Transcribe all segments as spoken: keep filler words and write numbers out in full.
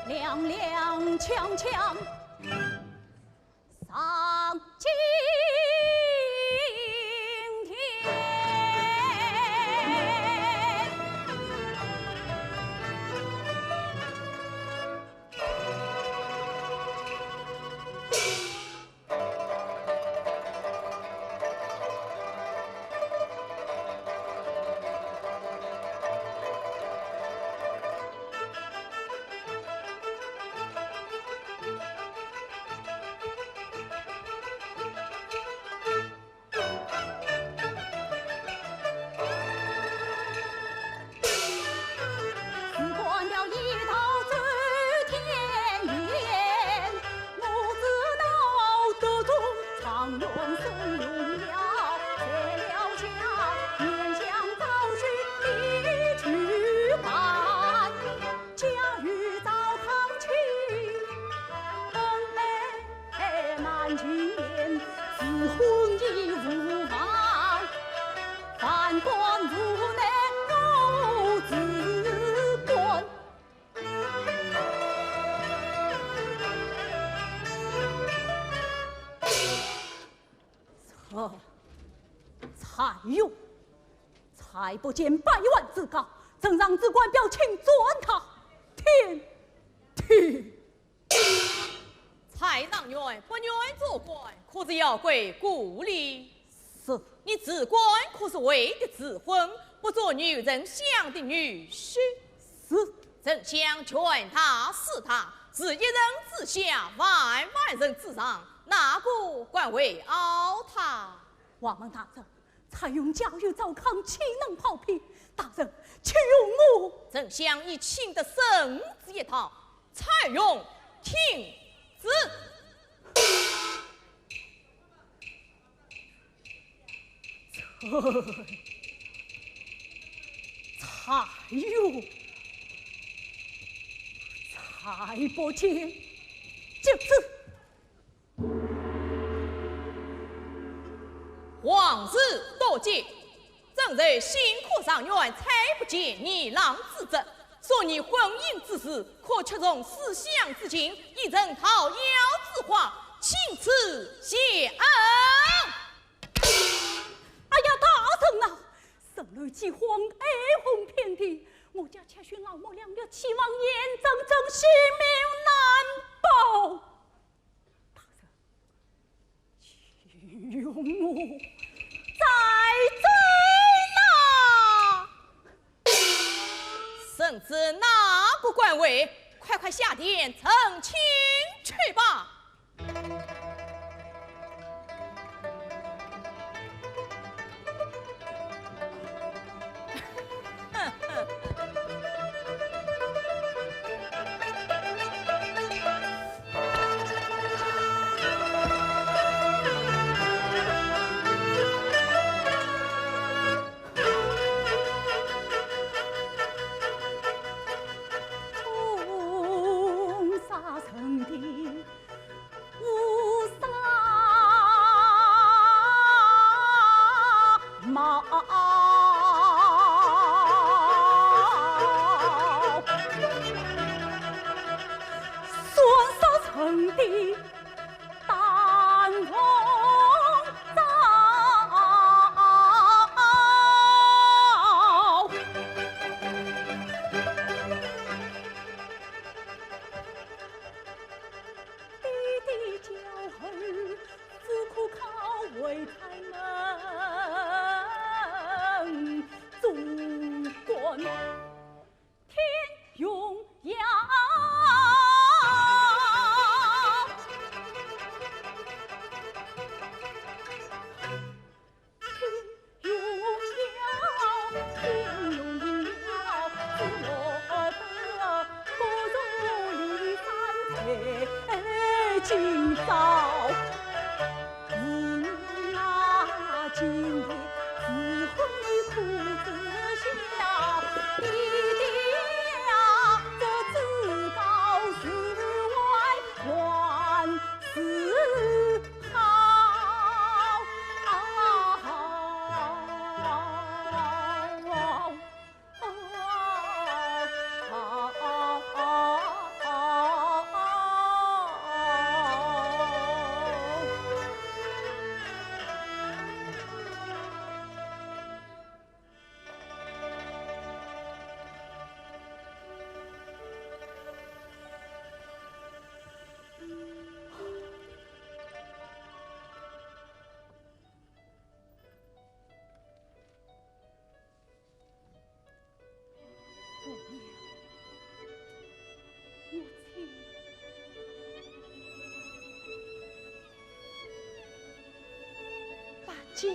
踉踉跄跄上青天。蔡邕，蔡伯坚百万之家，呈上子官表，请转达天庭。蔡状元不愿做官，可是要归故里。是。你辞官可是为的子婚，不做女丞相的女婿。是。丞相权大势大，是一人之下，万万人之上，哪个敢违拗他？王门大人， 蔡邕家有糟糠，岂能抛弃？大人，请容我。丞相已请得圣旨一道，蔡邕听旨。蔡邕，蔡伯坚，接旨。 皇叔多吉，朕受新科状元蔡伯坚严郎之职，说你婚姻之事，可确从思想之情，以成桃夭之花，钦此谢恩。哎呀，大人啊，城楼饥荒，哀鸿遍地，我家七旬老母两日，岂望眼睁睁性命难保。 大人，请容我再奏呐。圣旨哪个敢违？快快下殿成亲去吧。驸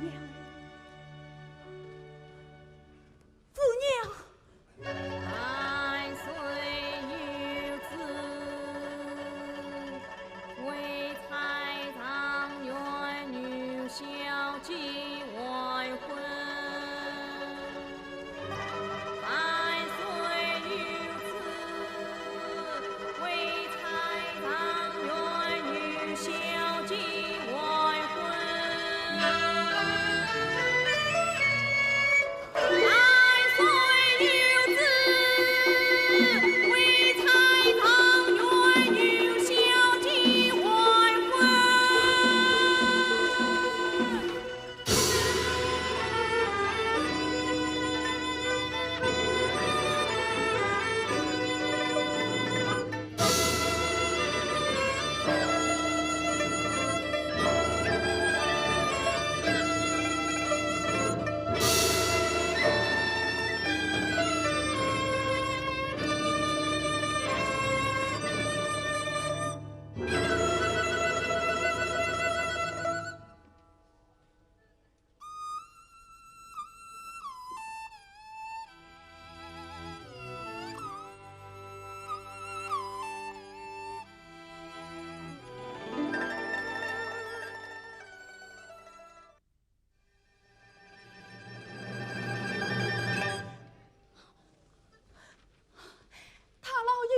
娘，驸娘。大老爷，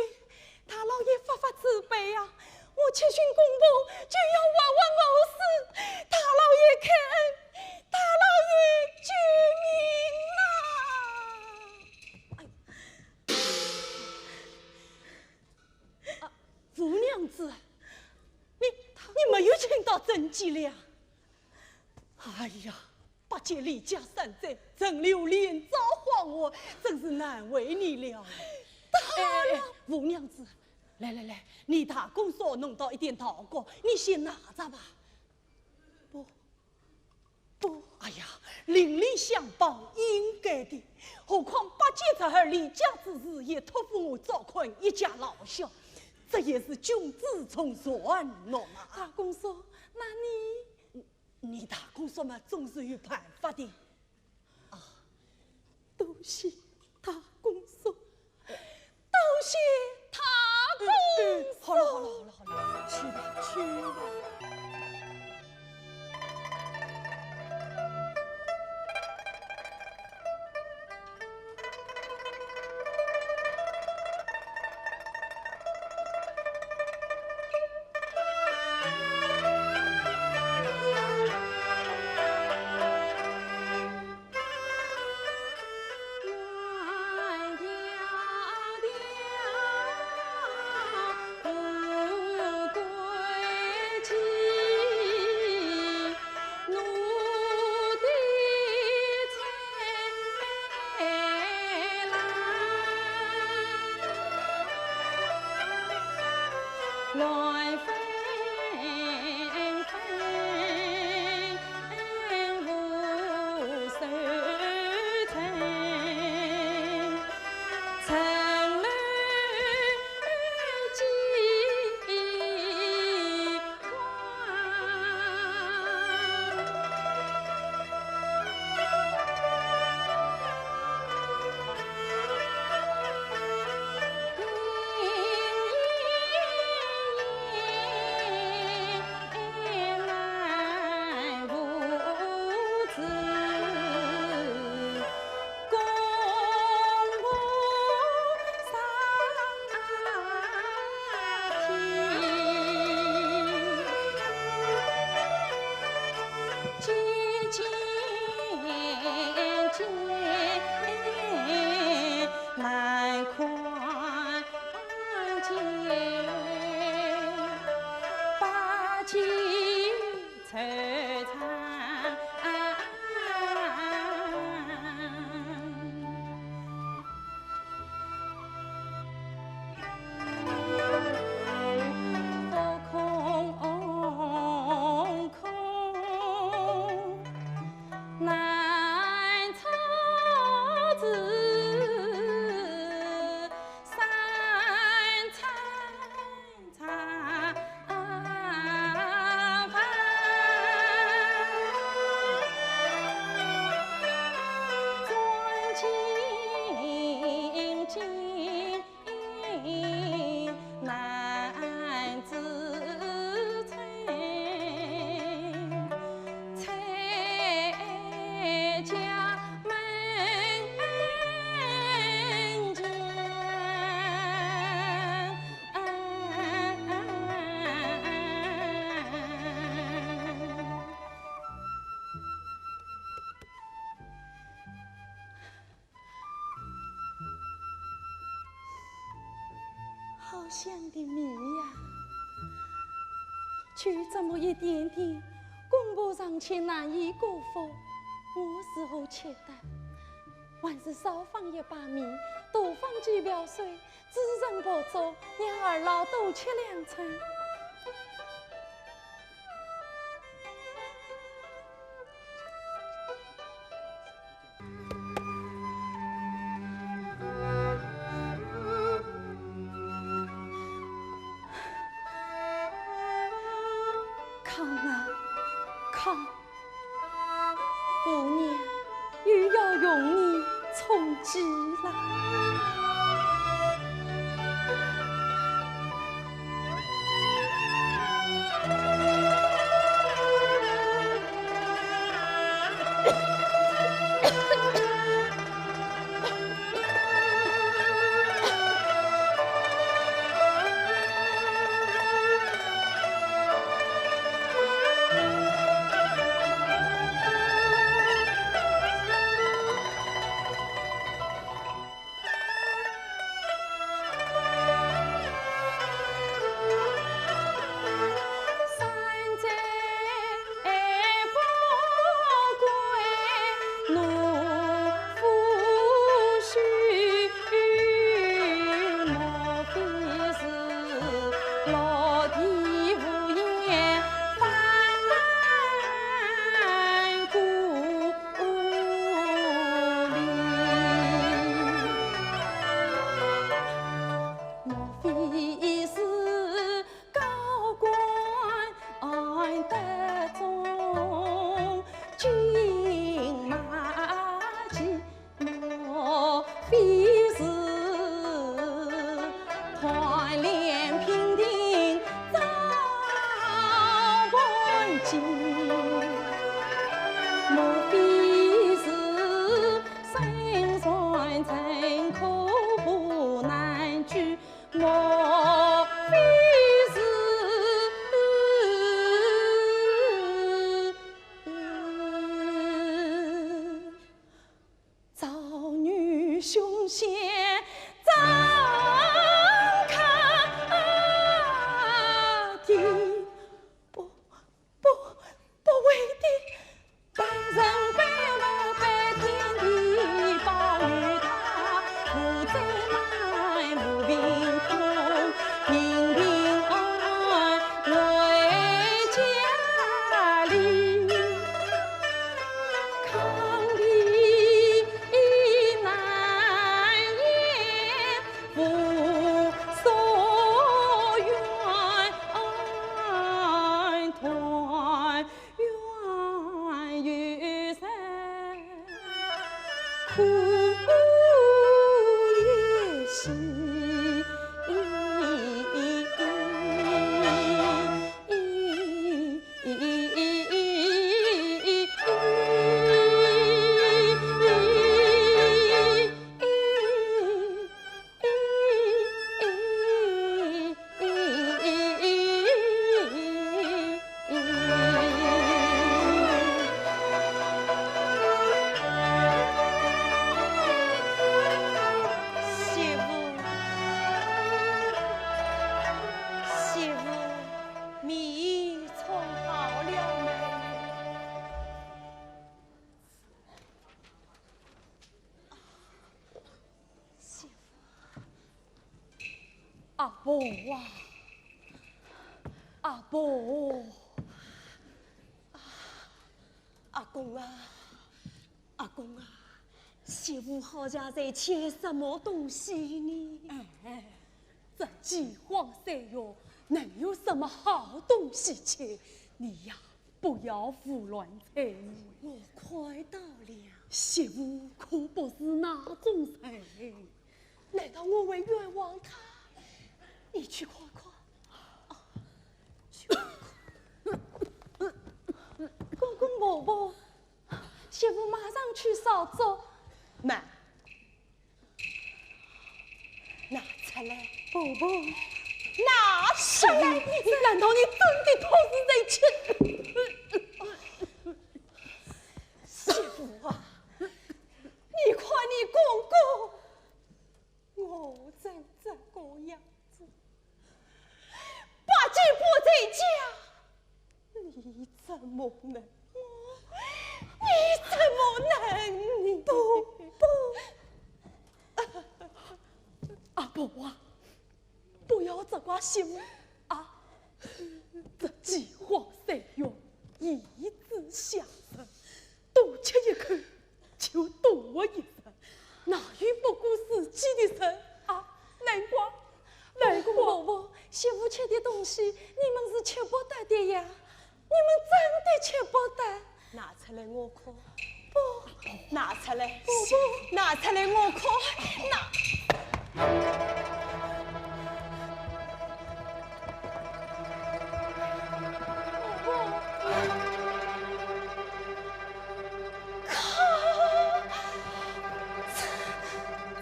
大老爷发发慈悲啊！我七旬公婆就要活活饿死，大老爷开恩，大老爷救命啊！哎，啊，吴娘子，你，你没有请到甄吉了？哎呀，八戒离家散仔，成了连遭祸祸，真是难为你了。哎，哎，哎，吴娘子，来来来，你大公嫂弄到一点糖果，你先拿着吧。不，不。哎呀，邻里相帮应该的，何况八戒侄儿离家之时也托付我照看一家老小，这也是君子从善，喏嘛。大公嫂，那你……你大公嫂嘛，总是有办法的。啊，多谢大公嫂，多谢大公嫂。哎，哎，好了，好了，好了，好了，去吧，去吧。好香的米呀，就这么一点点，公婆尚且难以过腹，我如何吃得？还是少放一把米，多放几瓢水，滋润薄粥，让二老多吃两餐。 康啊，康， 五年又要用你充饥了。媳妇，媳妇，米已冲好了。阿婆啊，阿婆，啊，阿公啊，阿公啊，媳妇好像在吃什么东西呢？哎，这饥荒三月，能有什么好东西吃？你呀，不要胡乱猜疑。我看到了。媳妇可不是那种人。难道我会冤枉她？你去看看。啊，去看看。公公婆婆，媳妇马上去烧粥。慢，拿出来。婆婆，拿出来！难道你真的偷吃在吃？媳妇啊，你看你公公，饿成这个样子，八戒不在家，你怎么能？你怎么能？你不，不。阿婆啊，不要责怪媳妇啊，这饥荒三月，一直下着，多吃一口就多活一日，哪有不顾自己的人啊？难怪，难怪。公公婆婆，媳妇吃的东西，你们是吃不得的呀，你们真的吃不得。拿出来我看。不。拿出来。不，不。拿出来我看。拿。 看，这，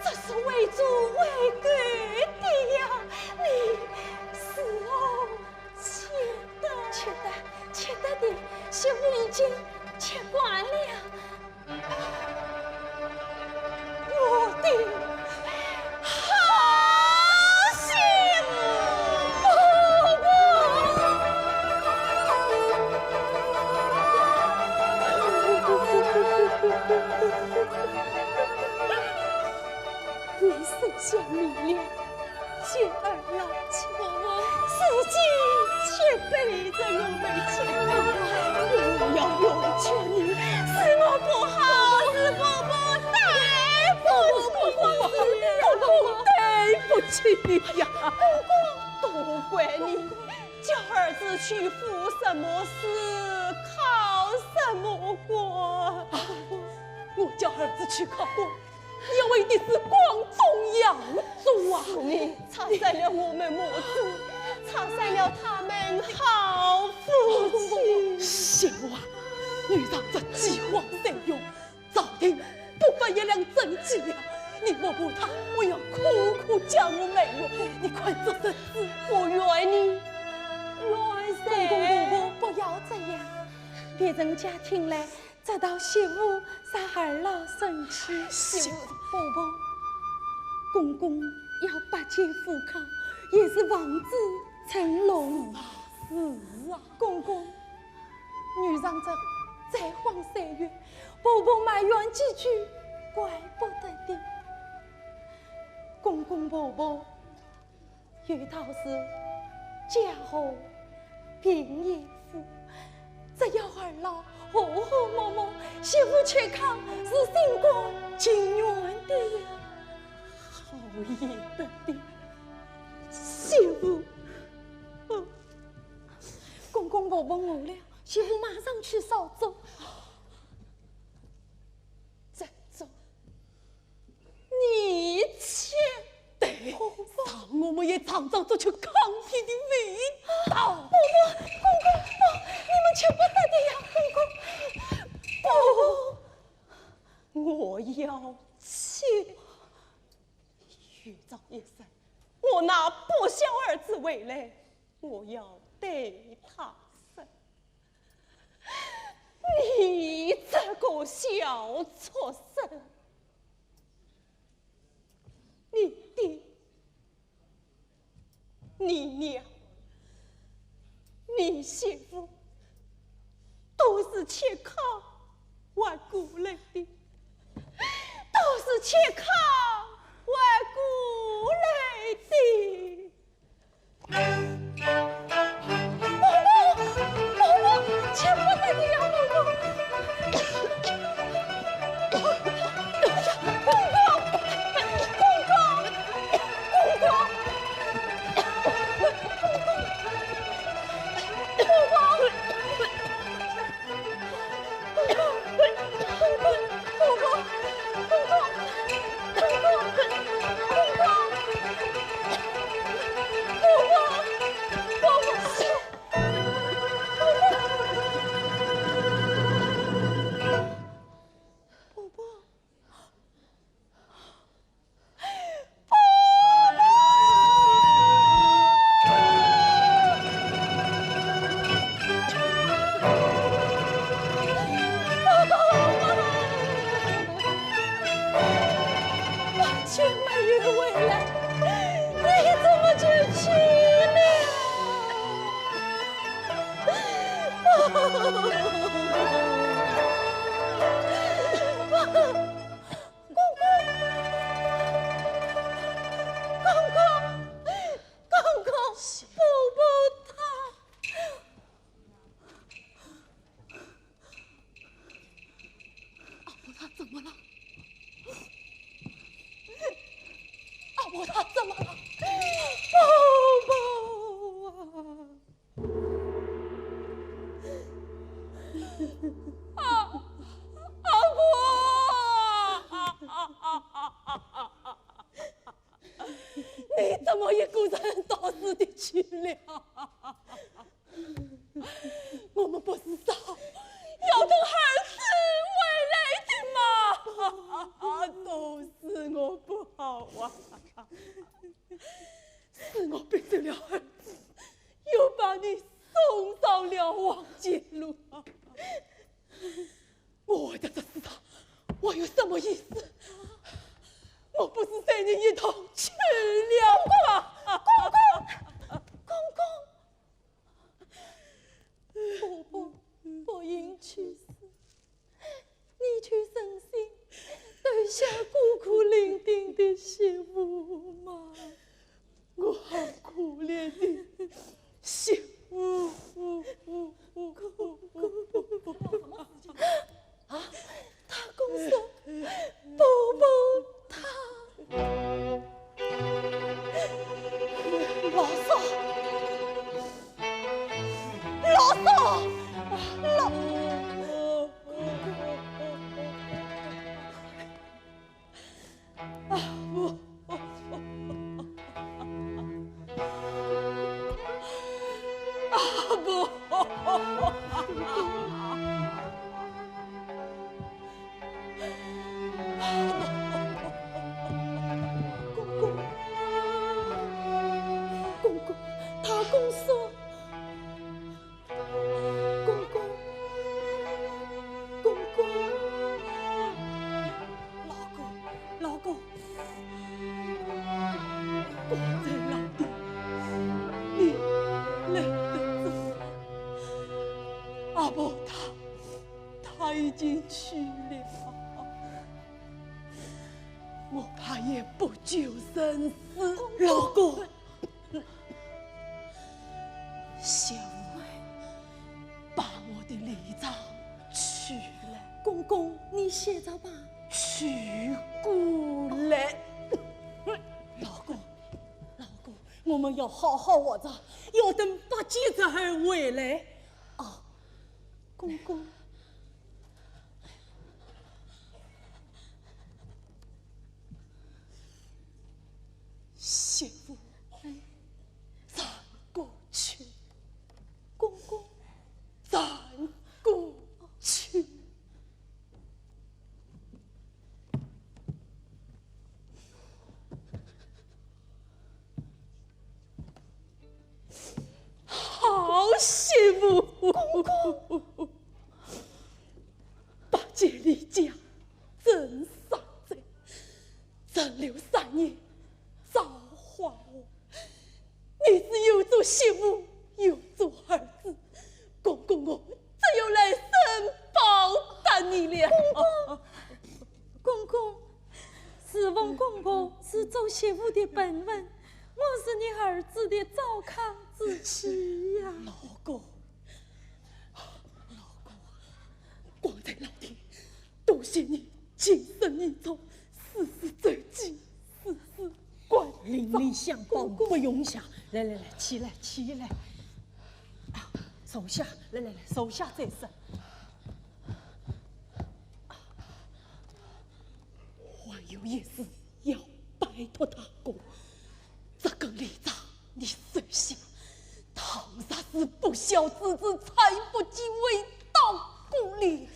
这是喂猪喂狗的呀，你是否吃得？吃得，吃得的，媳妇已经吃光了。 我的好媳妇！你身上没了。 见儿了，婆婆，自己却背着我们去。我要永远劝你，是我不好，是婆婆对不起你。公公对不起你呀。公公，都怪你，叫儿子去赴什么试，考什么官。我叫儿子去考官， 因为你是光宗耀祖啊！是你拆散了我们母子，拆散了他们好夫妻。媳妇啊，遇上这饥荒三月，朝廷不发一两赈济呀，你婆婆她会要苦苦叫我们哟。你看这日子，我怨你，怨谁？公公婆婆，不要这样，别人家听来 这道媳妇是二老生气。媳妇。婆婆，公公要八戒赴考，也是望子成龙。是啊，是啊。公公，遇上这灾荒三月，婆婆埋怨几句，怪不得的。公公婆婆 有道是家和贫也富，只要二老和和睦睦，媳妇吃糠是心甘情愿的呀。好也得的，媳妇。公公婆婆饿了，媳妇马上去烧粥。这粥 你吃？对，让我们也尝尝这吃糠皮的味道。不，不，公公，不，你们吃不得的呀，公公。不，我要吃。有朝一日，我那不孝儿子回来，我要对他说， 你这个小畜生，你爹、你娘、你媳妇都是吃糠活过来的，都是吃糠活过来的。公公，公公，公公，婆婆她。阿婆她怎么了？阿婆她怎么了？婆婆啊！ 啊，阿婆！你怎么一个人到此地去了？我们不是说要等儿子回来的吗？都是我不好啊。 是我逼走了儿子，又把你送上了黄泉路。我活在这世上，我有什么意思？我不是随你一同去了吗？公公，公公，婆婆不幸去世， 你去存心对下孤苦伶仃的媳妇吗？我好可怜的媳妇。啊，她公说，婆婆她。老嫂， 老嫂，老……啊，不，啊，不。 公公，公公，她公说，公公，公公，老公，老公，光彩老弟，你来得早。阿婆她，她已经去了。 我怕也不久人死。老公，媳妇把我的礼状取来。公公，你写着吧。取过来。老公，老公，我们要好好活着，要等八戒侄儿回来。哦，公公。 媳妇，咱过去。公公，咱过去。 好媳妇。公公。八戒离家真伤心，只留三年造化祸。你只有做媳妇，有做儿子，公公我只有来生报答你了。公公，公公， 自问公婆是做媳妇的本分，我是你儿子的糟糠之妻呀。老公，老公，光彩老弟，多谢你情深意重，事事周济，事事关照。邻里乡邦不容下。来来来，起来，起来。啊，坐下，来来来，坐下再说。 还有一事要拜托大哥，这根礼状你收下，倘若是不孝之子蔡不济为盗故里，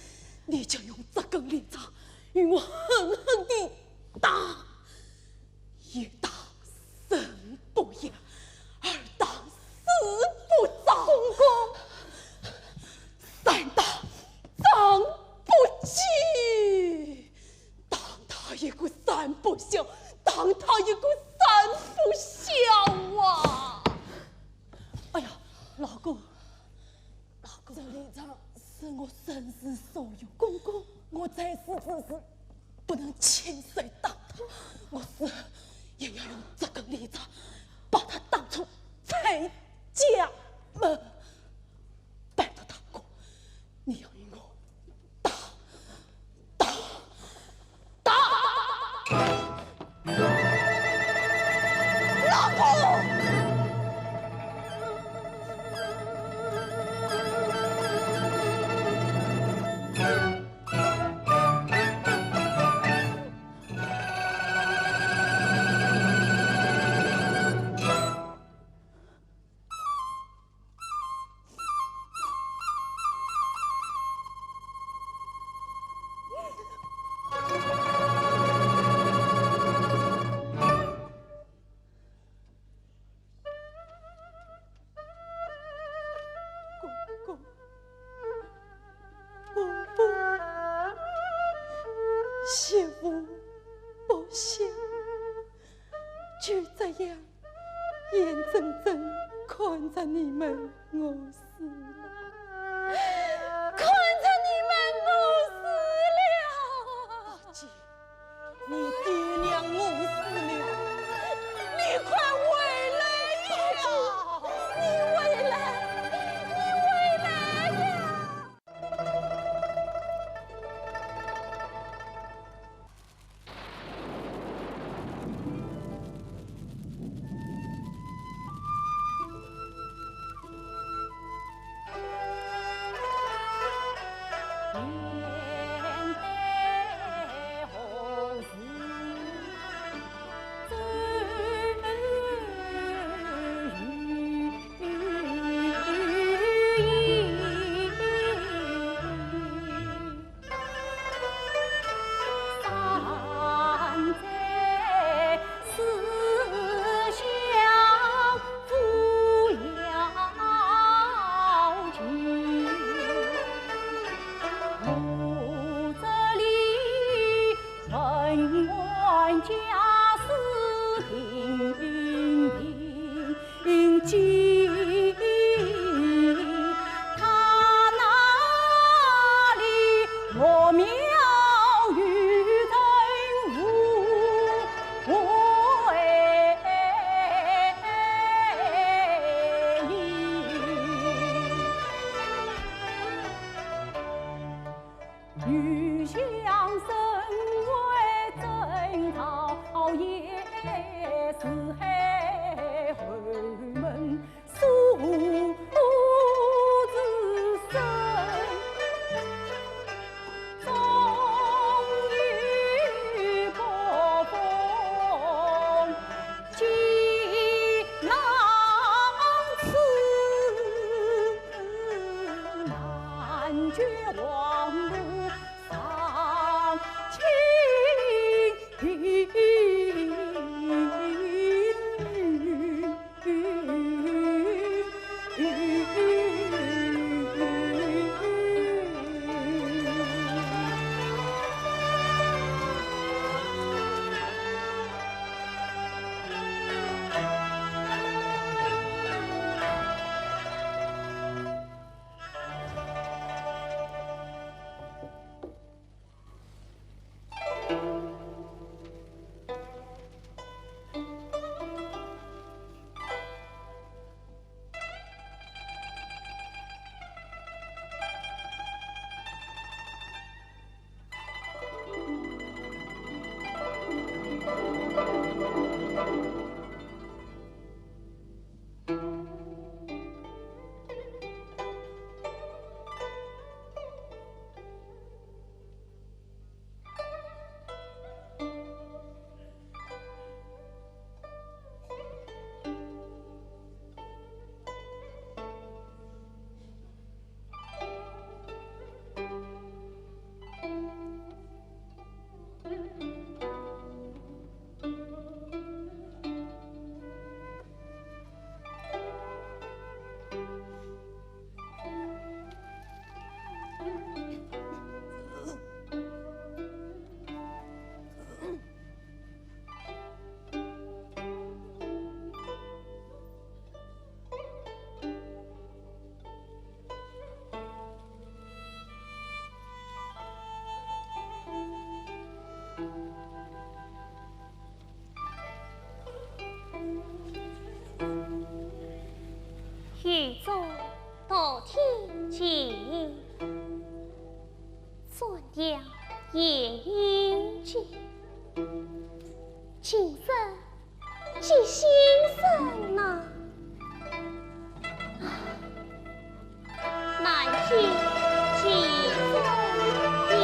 你就用这根礼状与我狠狠地打，一打 人不养，二打死不葬。公公，三打长不继，当他一个三不孝，当他一个三不孝啊！哎呀，老公，老公，这礼杖是我生死所有。公公，我在世之时不能亲手打他，我死后也要用这根利杖把他打出柴家门。拜托大哥，你要与我打，打，打！老公！公公，婆婆，媳妇不孝，就这样眼睁睁看着你们饿死了，看着你们饿死了。 你爹娘饿死了，你快回来呀！你回来，你回来呀！调夜莺记，今日寄新人呐。唉，难寄寄人意。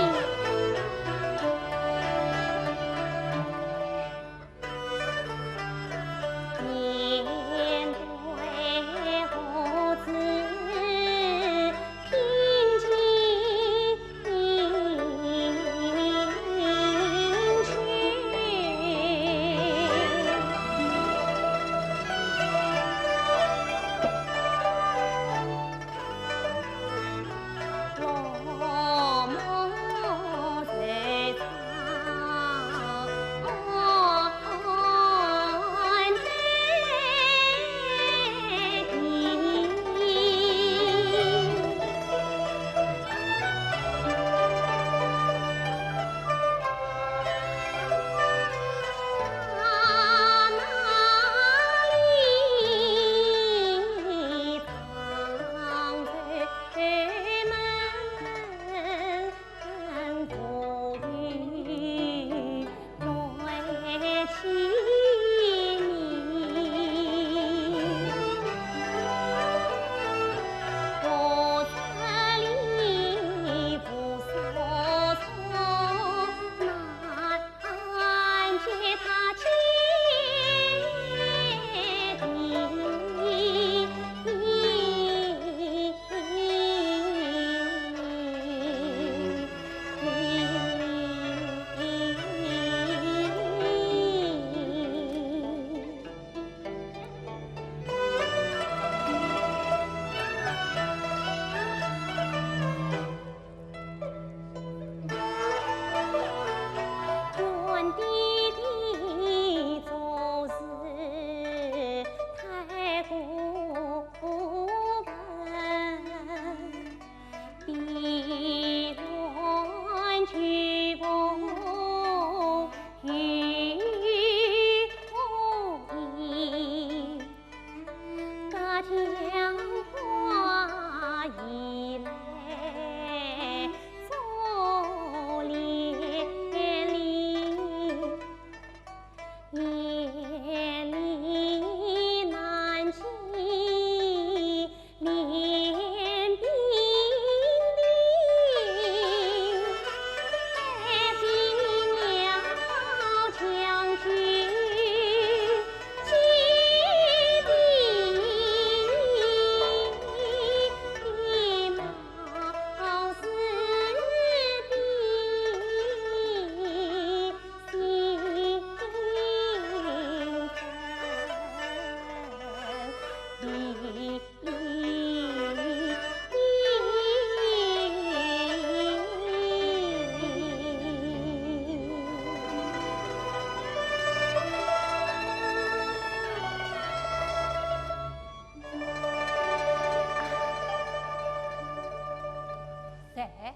谁？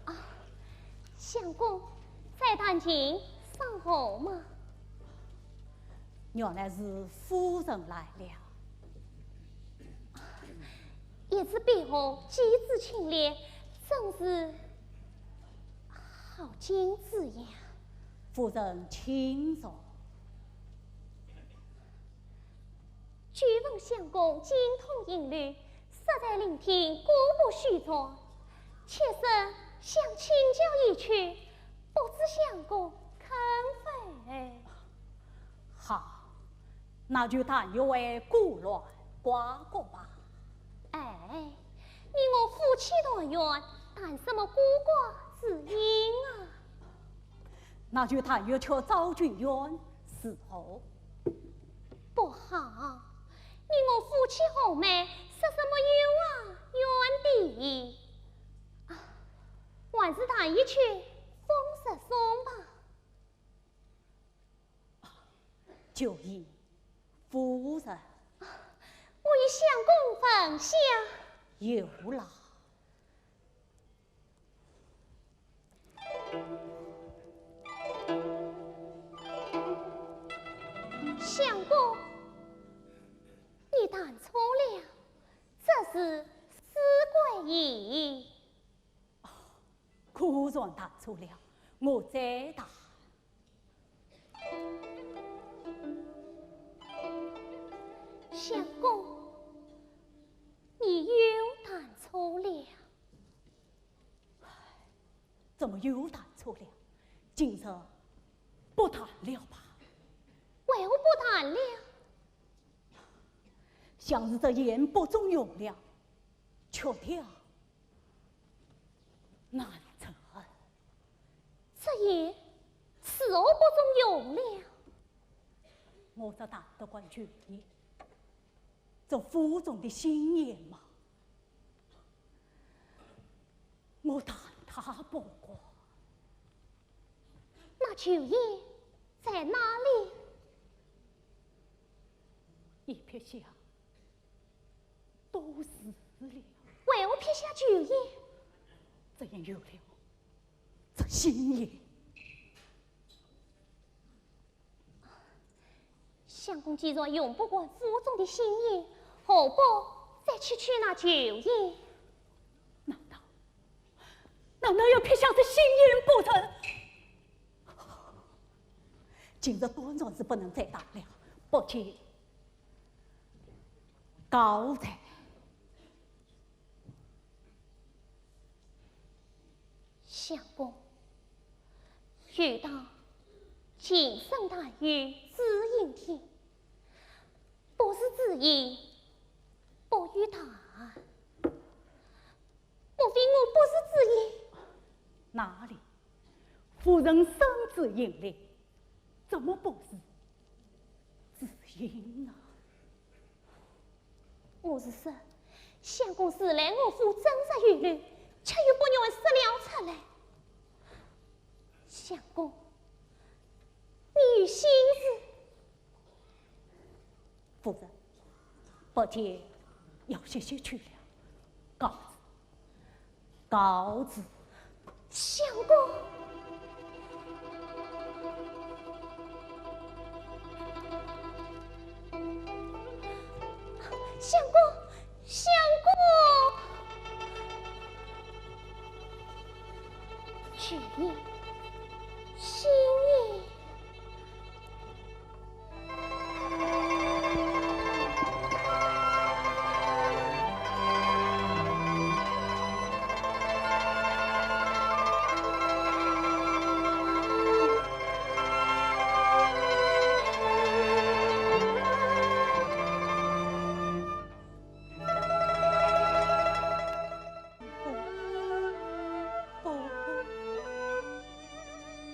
啊，相公，在弹琴赏荷吗？原来是夫人来了。一只碧荷，几枝清莲，真是好景致呀。夫人请坐。 久闻相公精通音律，适才聆听，歌舞须传。妾身想请教一曲，不知相公肯否？好，那就弹一回《古乱瓜葛》吧。哎，你我夫妻团圆，谈什么瓜葛之音啊？那就弹一曲《昭君怨》如何？ 不好，你我夫妻和美，说什么怨啊怨的？啊，还是弹一曲《风月颂》吧。就依夫人。我与相公分享。有劳。 相公，你弹错了，这是《思归吟》。不然弹错了，我再弹。相公，你又弹错了。怎么又弹错了？今日不弹了吧？为何不弹了？想是这砚不中用了，曲调难成。这砚是何不中用了？我只弹得惯旧砚，这府中的新砚嘛，我弹它不过。那旧砚在哪里？已撇下，都是了。为何撇下旧砚？只因有了这新砚。相公既然用不惯府中的新砚，何不再去取那旧砚？难道，难道要撇下这新砚不成？今日断然是不能再弹了，不见高才。相公，有道：琴声弹雨知音听，不是知音不与弹。莫非我不是知音？哪里？夫人身子盈灵，怎么不是知音呢？我是说，相公自来我府正直有礼，却又不愿说了出来。相公，你有心事？夫人，不见要歇歇去了，告辞。 告辞。相公，相公，相公，去你，新年。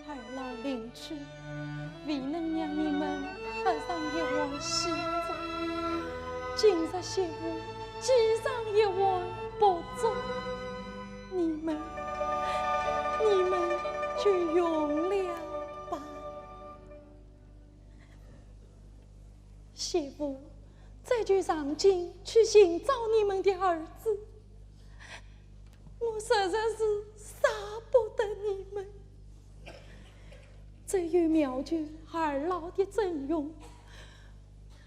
二老临去，未能让你们喝上一碗喜粥。今日媳妇寄上一碗薄粥，你们，你们就用了吧。 媳妇，这就上京去寻找你们的儿子。我实在是舍不得你们。只有苗舅二老的整容，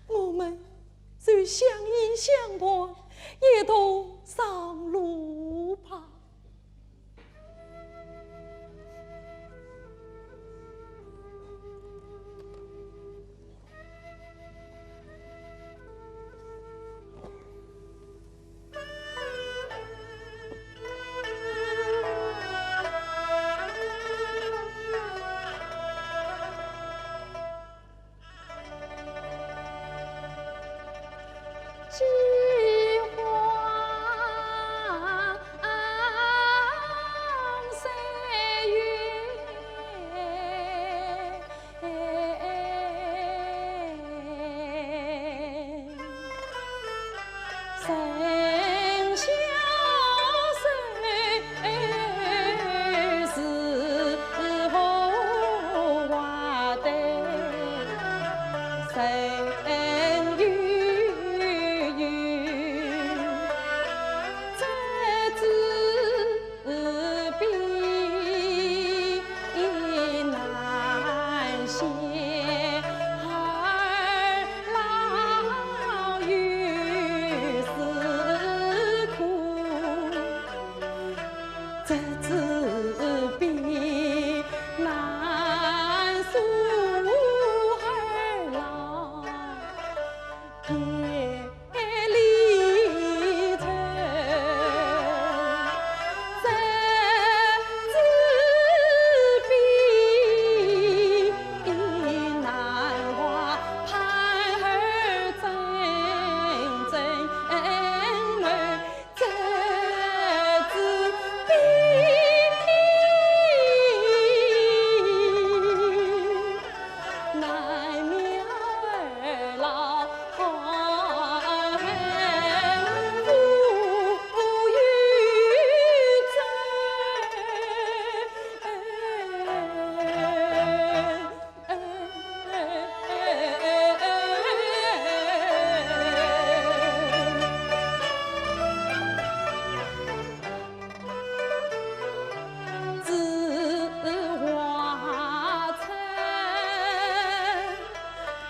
我们就相依相伴，一同上路吧。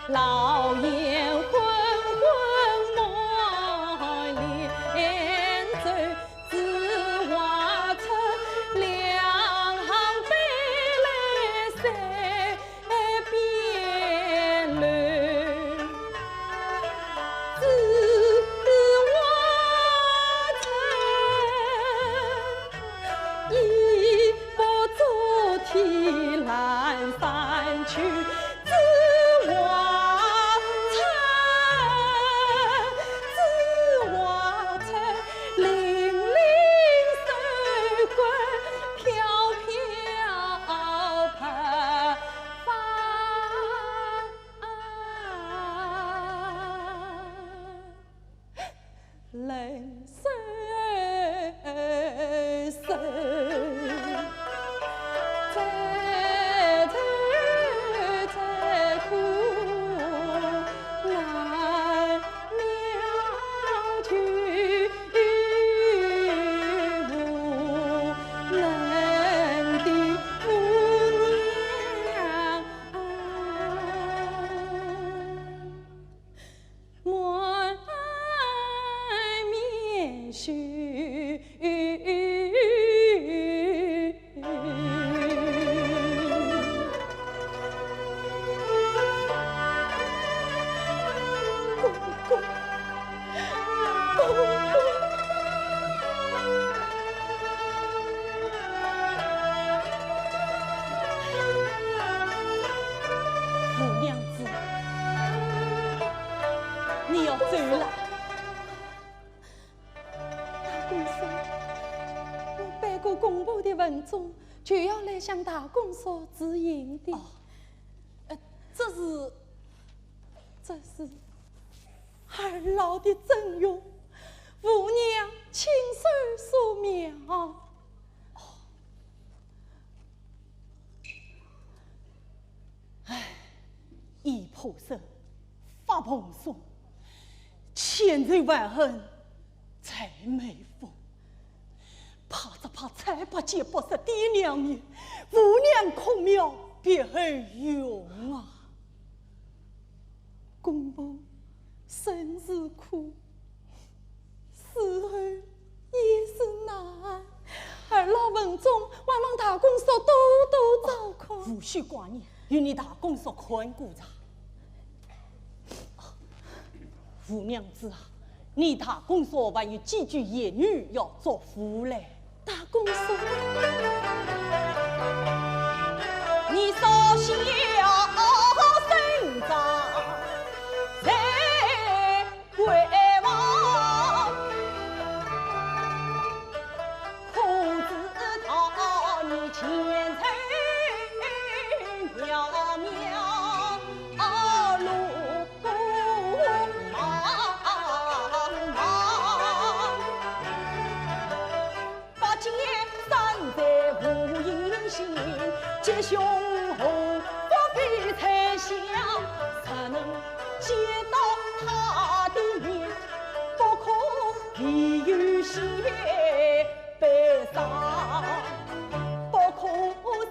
老雁昏昏梦里走，紫花车两行飞来三边楼。紫花车，一把遮天拦山去。 紫花车，紫花车，零零收官飘飘白发。 冷飕飕，再头再看南庙就无能的姑娘。 满面羞。公公，公公。 五娘子，你要走了。大公叔，我背过公婆的文种，就要来向大公叔辞行的。哦，呃，这是，这是二老的赠用，五娘亲手素描。 唉，已破身，发蓬松，千愁万恨在眉峰。怕只怕蔡伯坚不识爹娘面，五娘孔庙别后容啊！公婆生死苦， 死后也是难。二老文种，还望大公叔多多照看。无需挂念，有你大公叔看顾着。五娘子啊，你大公叔还有几句言语要嘱咐嘞。大公叔，你少小生长。 为王，可知道你前程渺渺，路茫茫。八戒山在无影行，吉凶祸福非猜想，若能见到他的面，不可以有些悲伤，不可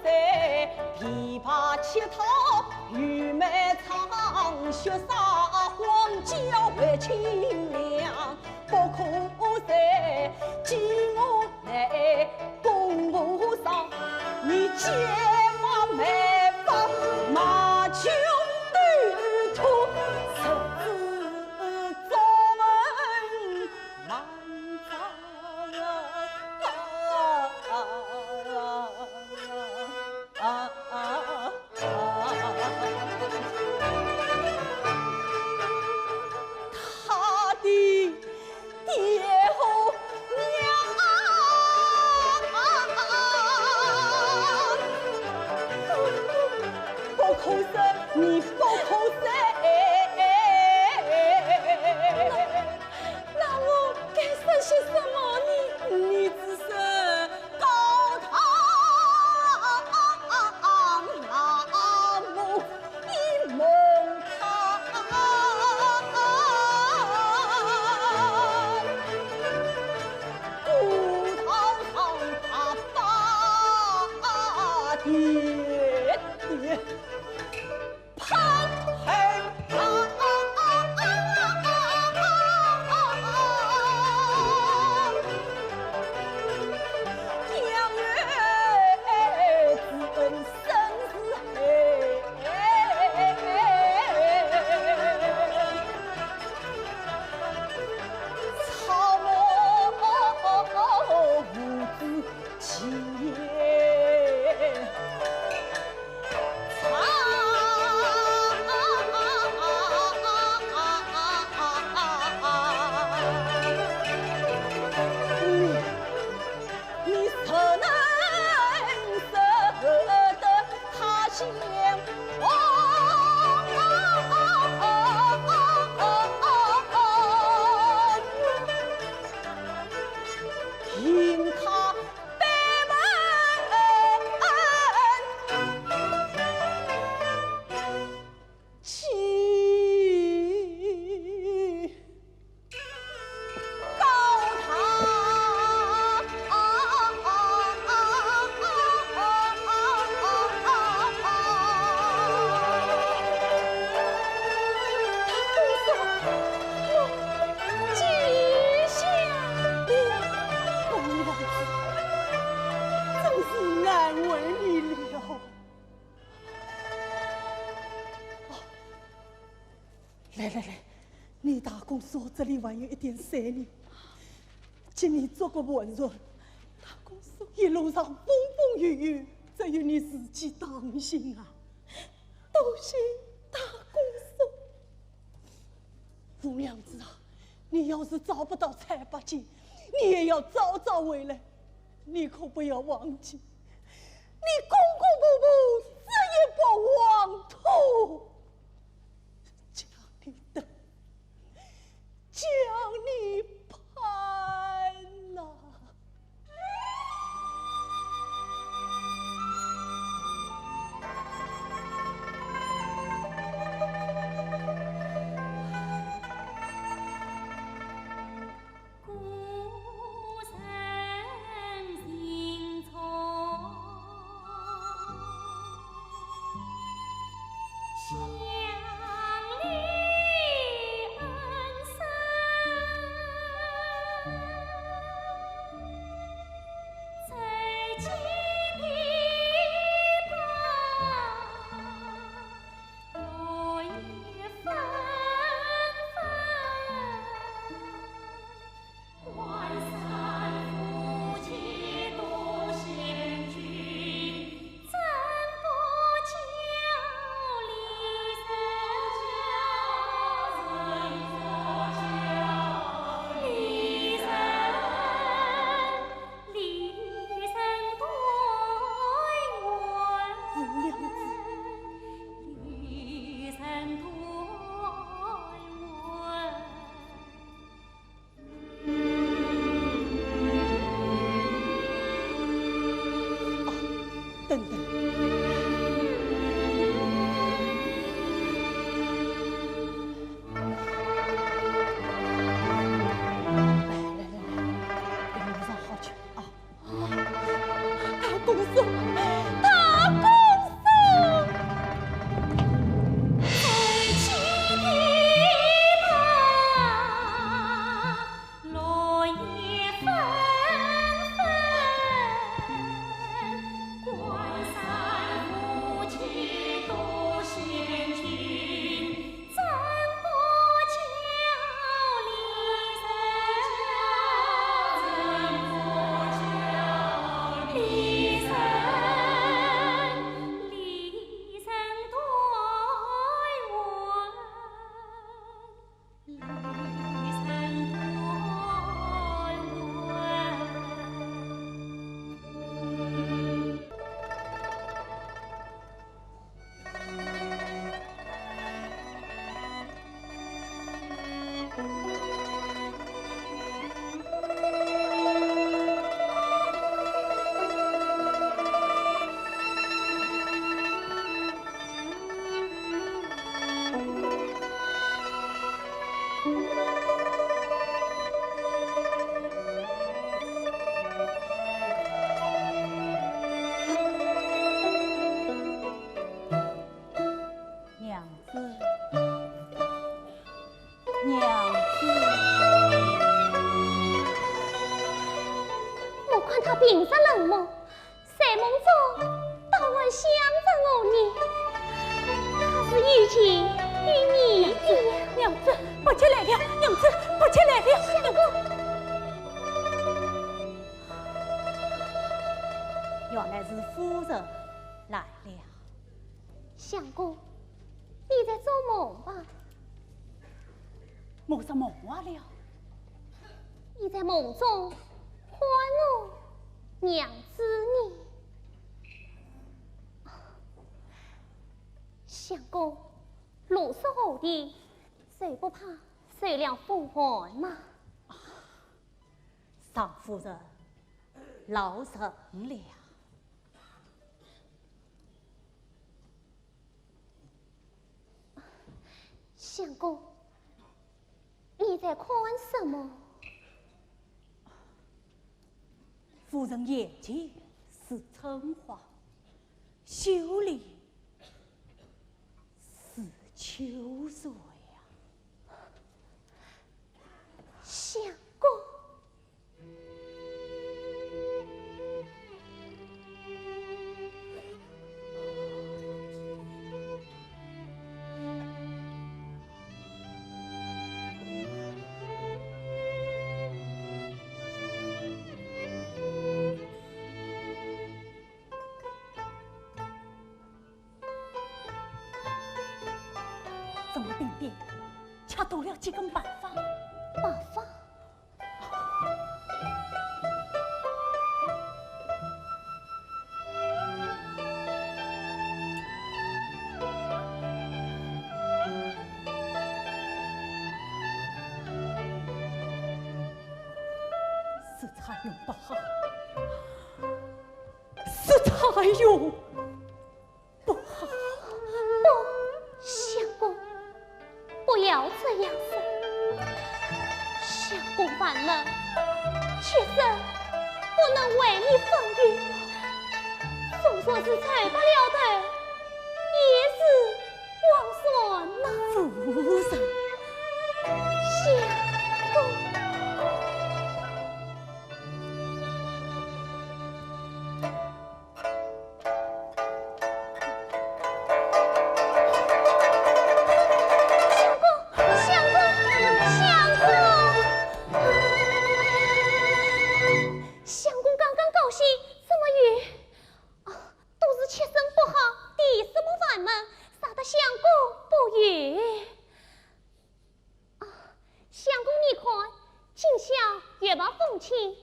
再琵琶乞讨，玉梅唱，雪撒黄，娇为清凉。 不可再见我来公婆上，你肩马眉发，马胸斗土，十指中恩万丈。来来来，你大公所这里还有一点水呢，请你做个盘缠。大公所，一路上风风雨雨，只有你自己当心啊。多谢大公所。红娘子啊，你要是找不到蔡八戒，你也要早早回来。你可不要忘记，你公公婆婆这一把黄土 叫你等，叫你盼呐。等等。来来来来，我们上好去啊。 大公所，大公所！娘子，娘子。我看他平日冷漠，睡梦中倒还想着我呢。他是有情于你的呀。娘子，八戒来了，娘子，八戒来了，相公。原来是夫人来了。相公，你在做梦吧？我做梦话了？你在梦中唤我娘子呢？相公，路是何地？谁不怕受了风寒吗？常夫人，老身了。相公，你在看什么？夫人眼前是春花，袖里是秋水呀。相公。 怎么冰冰，吃多了几根白饭？白饭？是蔡邕不好，是蔡邕 不好。不，相公，不要这样说。相公烦闷，妾身不能为你分忧。纵然是走白了头，也是枉然呐。夫人。相公。 相公，相公，相公！相公刚刚高兴，怎么又……啊，都是妾身不好，提什么烦闷，惹得相公不悦。 啊，相公你看，今宵月白风清，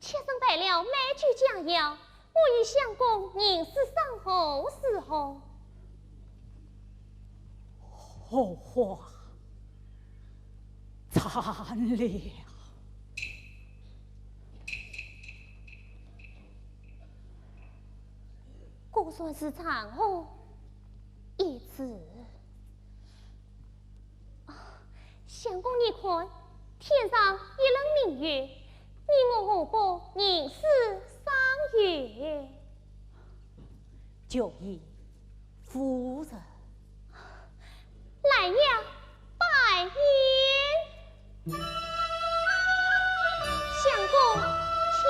妾身备了美酒佳肴，我与相公吟诗赏荷如何？荷花残了。果然是残荷一纸。 啊，相公你看，天上一轮明月，你我何不吟诗赏月？就依夫人。来呀，摆宴。 相公，请。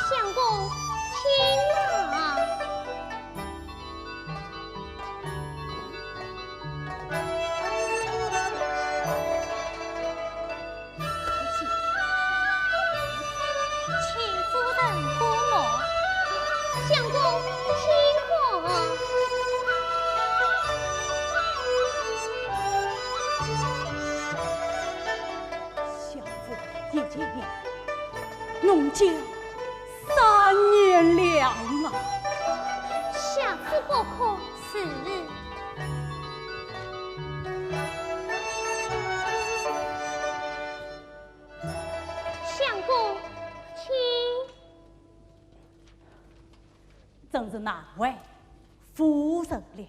相公，请啊。 请夫人过目。相公，请看。相府一见面，弄僵三年两啊。下次不可。是。 相公，请。真是难为夫人了。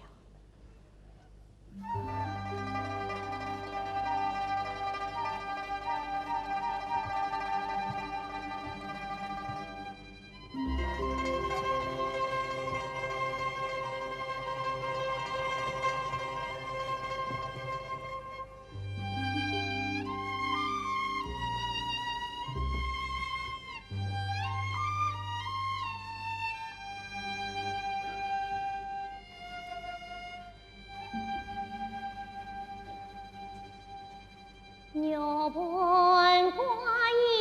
鹳鸪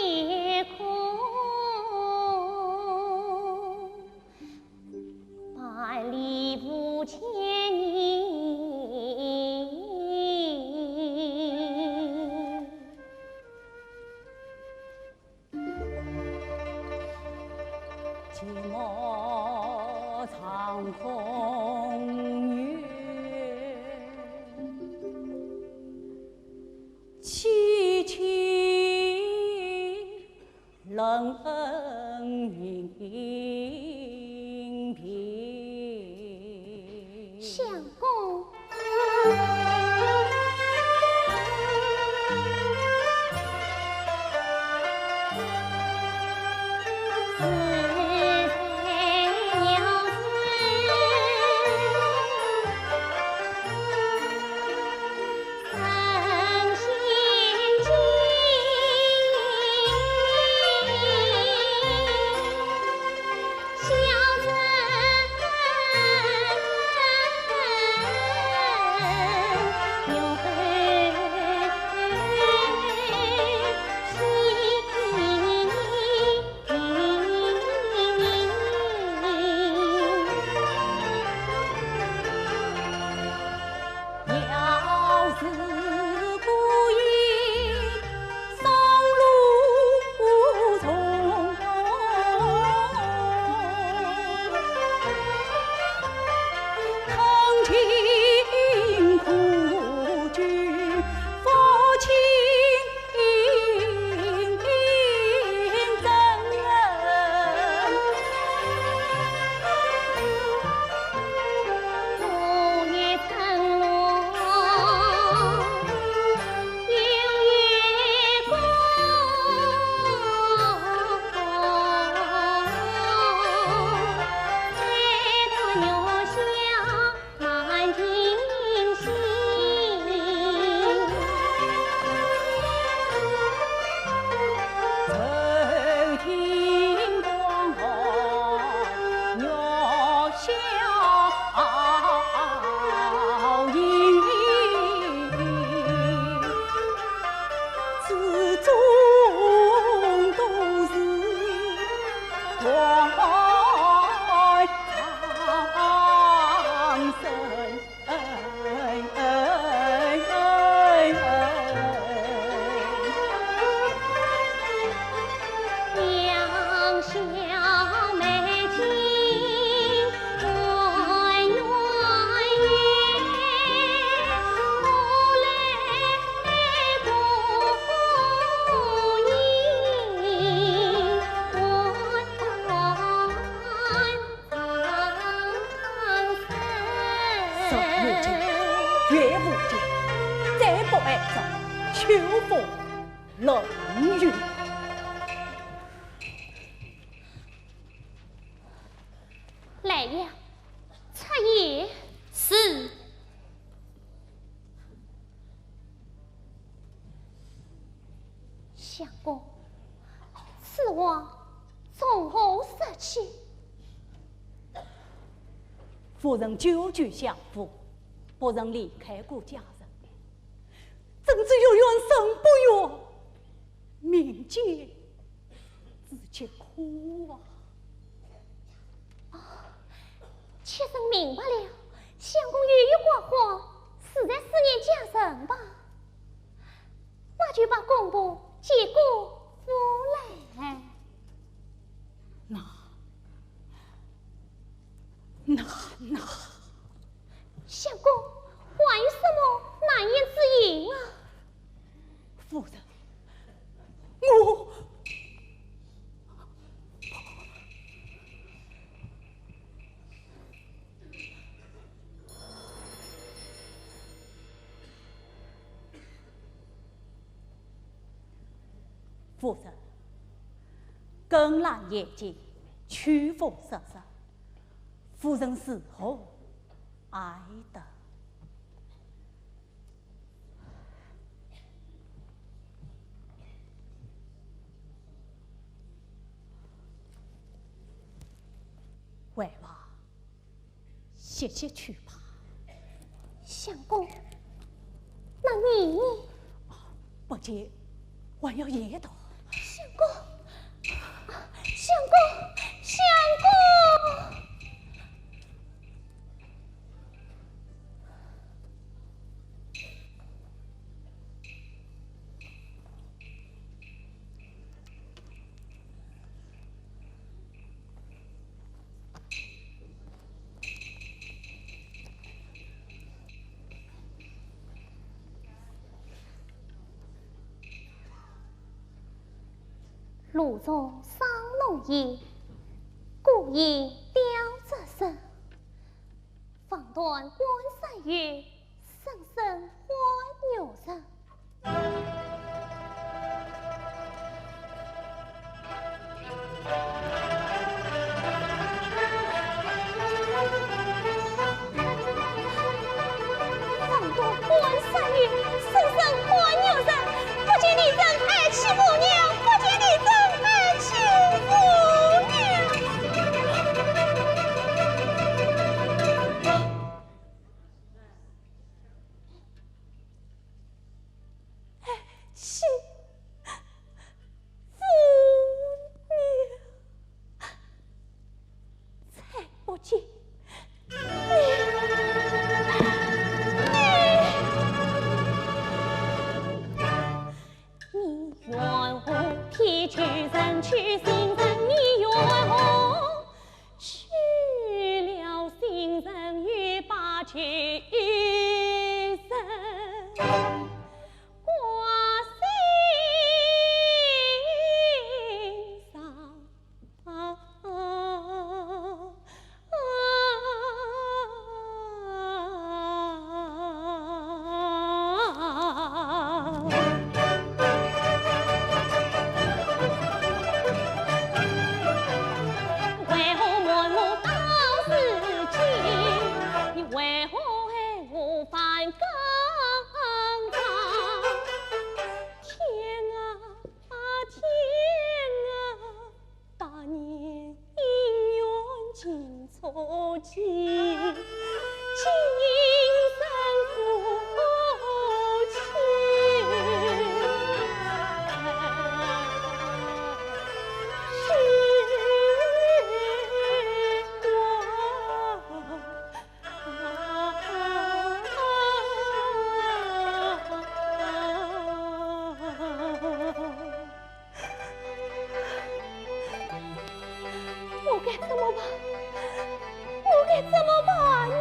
夜空，百里无见你。 寂寞长空月，凄凄冷云鬓。相公。来呀，出言。是。 相公，此话从何说起？夫人久居相府，不曾离开过家人，怎知有缘生不遇，命贱之苦啊！哦， 妾身明白了，相公由于寡欢，实在思念家人吧？那就把工部接过府来。那，那，那……相公，还有什么难言之隐啊？夫人， 我……夫人，更language，秋风瑟瑟，夫人如何爱得？ 回房歇息去吧。相公，那你呢？不见还要夜读。相公，相公，相公！炉中生浓烟，孤影吊折身。 望断关山月，声声唤玉人。望断关山月，声声唤玉人。不见离人爱妻无杳，不见离人爱妻无杳。 爱妻无杳，再不见你，你，你怨何？撇去人去，心人你怨何？ 去了心人又把旧人，挂心上。 为何满目到如今？你为何还无返刚刚？天啊，天啊！ 百年姻缘尽初尽，今生夫妻。时光。 我该怎么办？我该怎么办呢？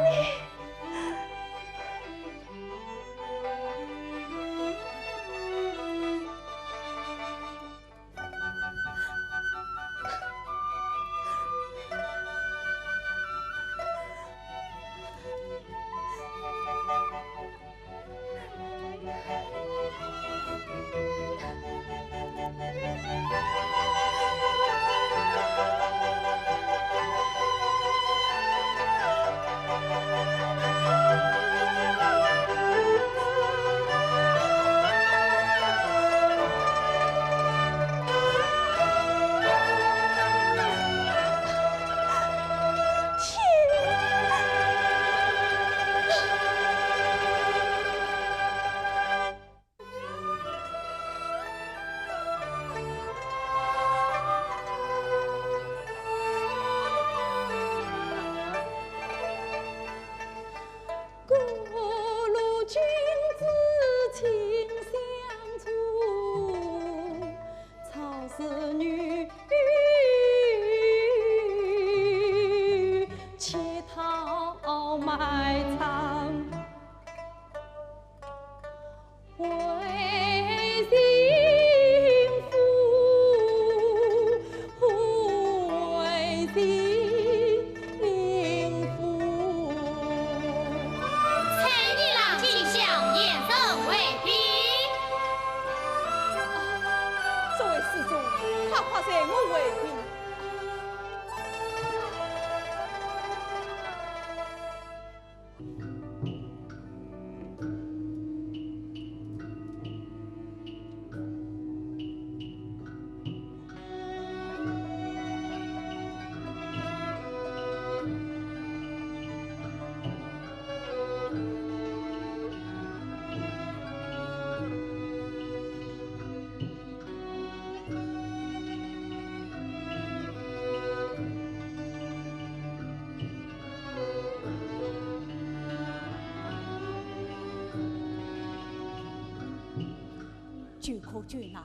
救苦救难、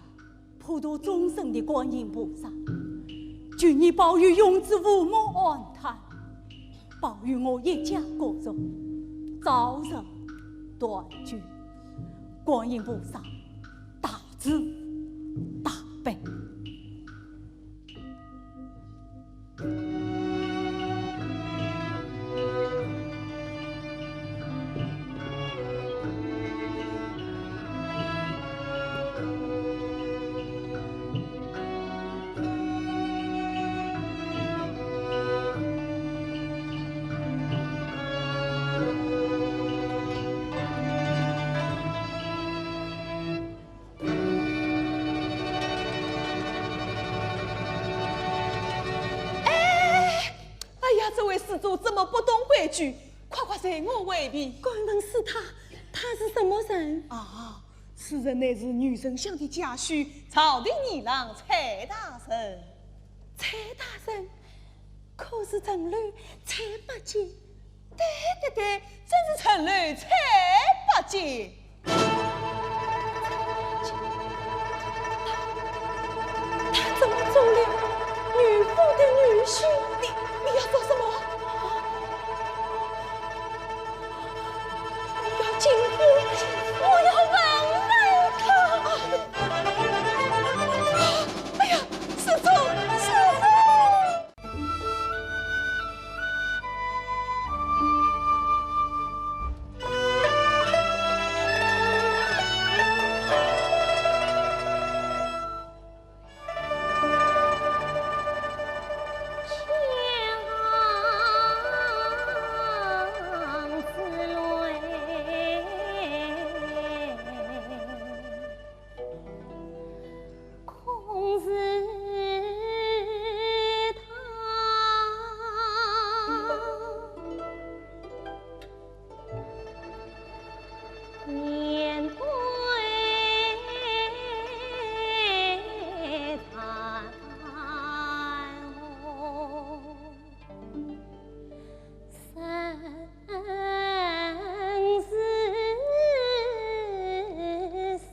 普度众生的观音菩萨，求你保佑永志父母安泰，保佑我一家各族早日团聚。观音菩萨，大慈大悲。 哎，哎呀，这位施主怎么不懂规矩？快快随我回避。敢问是他，他是什么人？啊，此人乃是女丞相的家婿，朝廷议郎蔡大人。蔡大人？ 可是陈鸾蔡伯喈？对对对，正是陈鸾蔡伯喈。他怎么中了女夫的女婿？你，你要做什么？我要进宫，我要问问他。哎呀，施主，施主！ 空是他面对他哦。 生死上。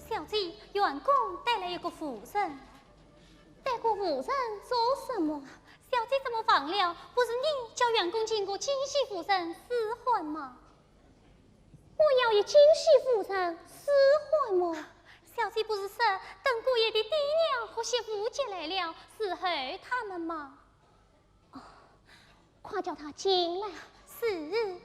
小姐，员工带来一个妇人。 带个妇人做什么？小姐怎么忘了？不是你叫员工请个京戏夫人试换吗？我要与京戏夫人试换么？小姐不是说，等姑爷的爹娘和媳妇接来了，伺候他们吗？ 哦，快叫他进来。是。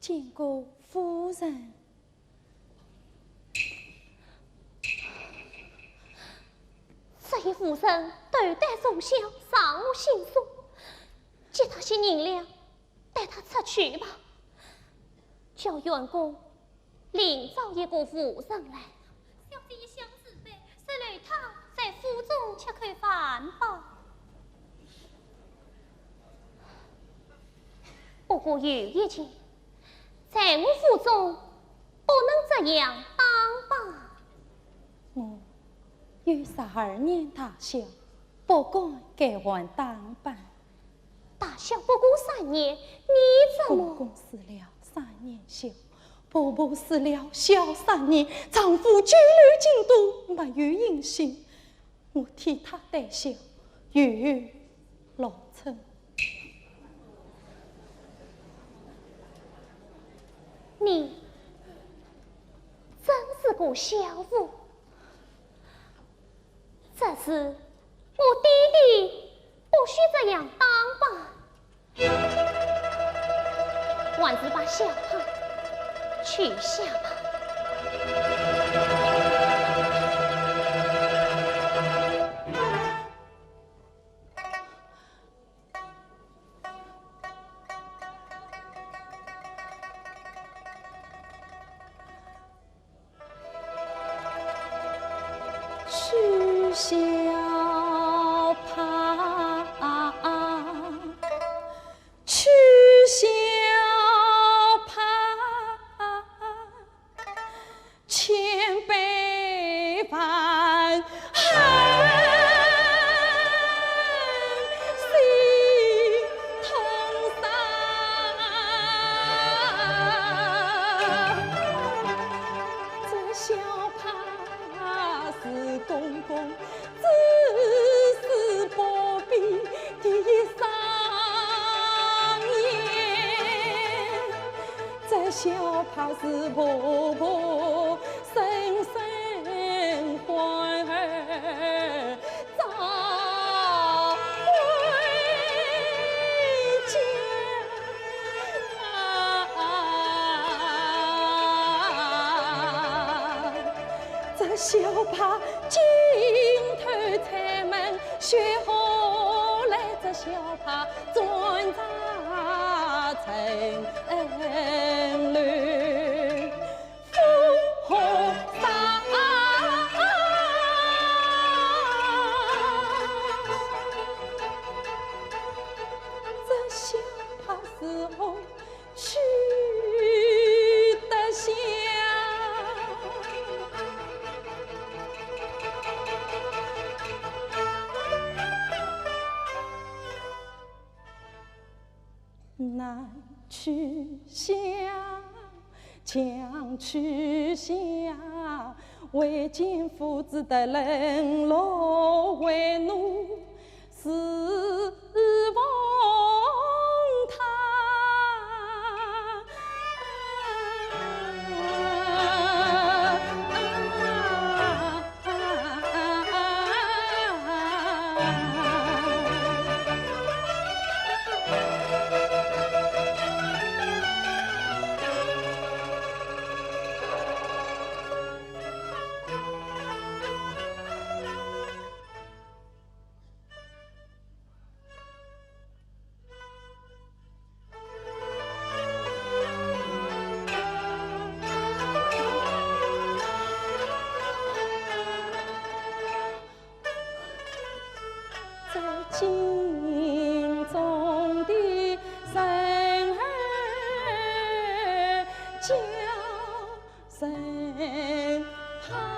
见过夫人。这一夫人斗胆从小上我姓苏，给她些银两，带她出去吧。叫员工另找一个妇人来。小姐一向慈悲，收留她在府中吃口饭吧。 不过有一件，在我府中不能这样打扮。我有十二年大孝，不敢改换打扮。大孝不过三年，你怎么？公公死了三年孝，婆婆死了孝三年，丈夫久留京都，没有音信。 我替他代孝，有劳琛。你真是个孝妇。这事我爹爹不许这样打扮。 还是把孝帕取下吧。取孝帕，取孝帕，千百万恨心痛伤。 这孝帕是公公子时不比第一双眼，这孝帕是婆婆生生患儿 早回家。这孝帕金头钗门，雪花来这孝帕转扎成绫。 这孝帕是我取得下。 难取下，强取下，唯见夫子的冷落为奴，是奉他。在京中的人儿叫 身旁。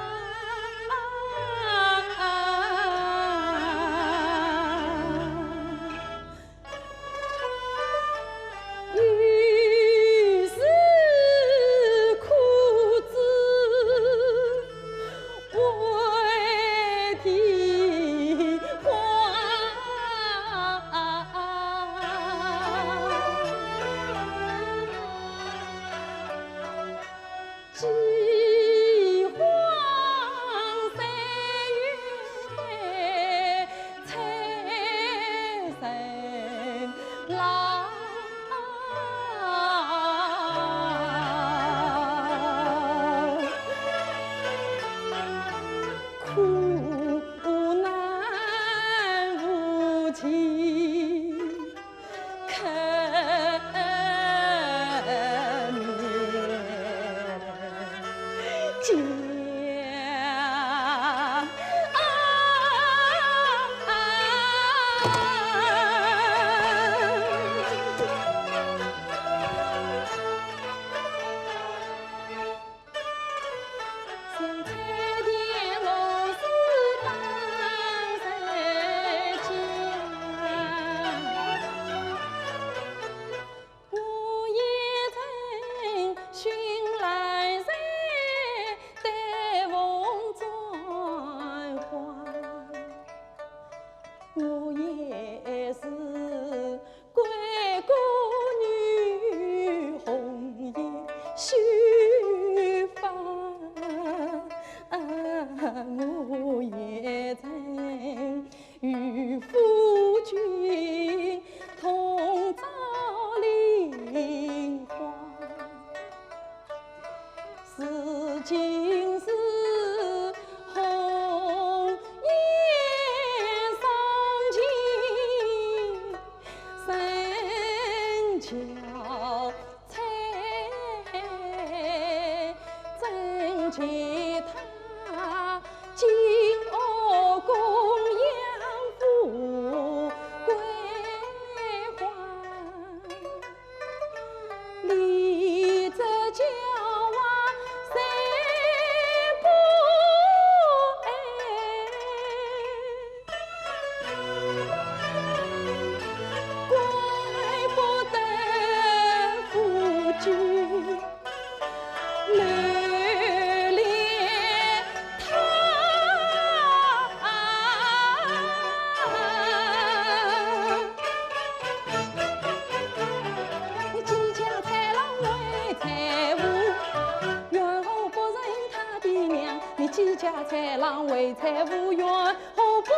财无缘何不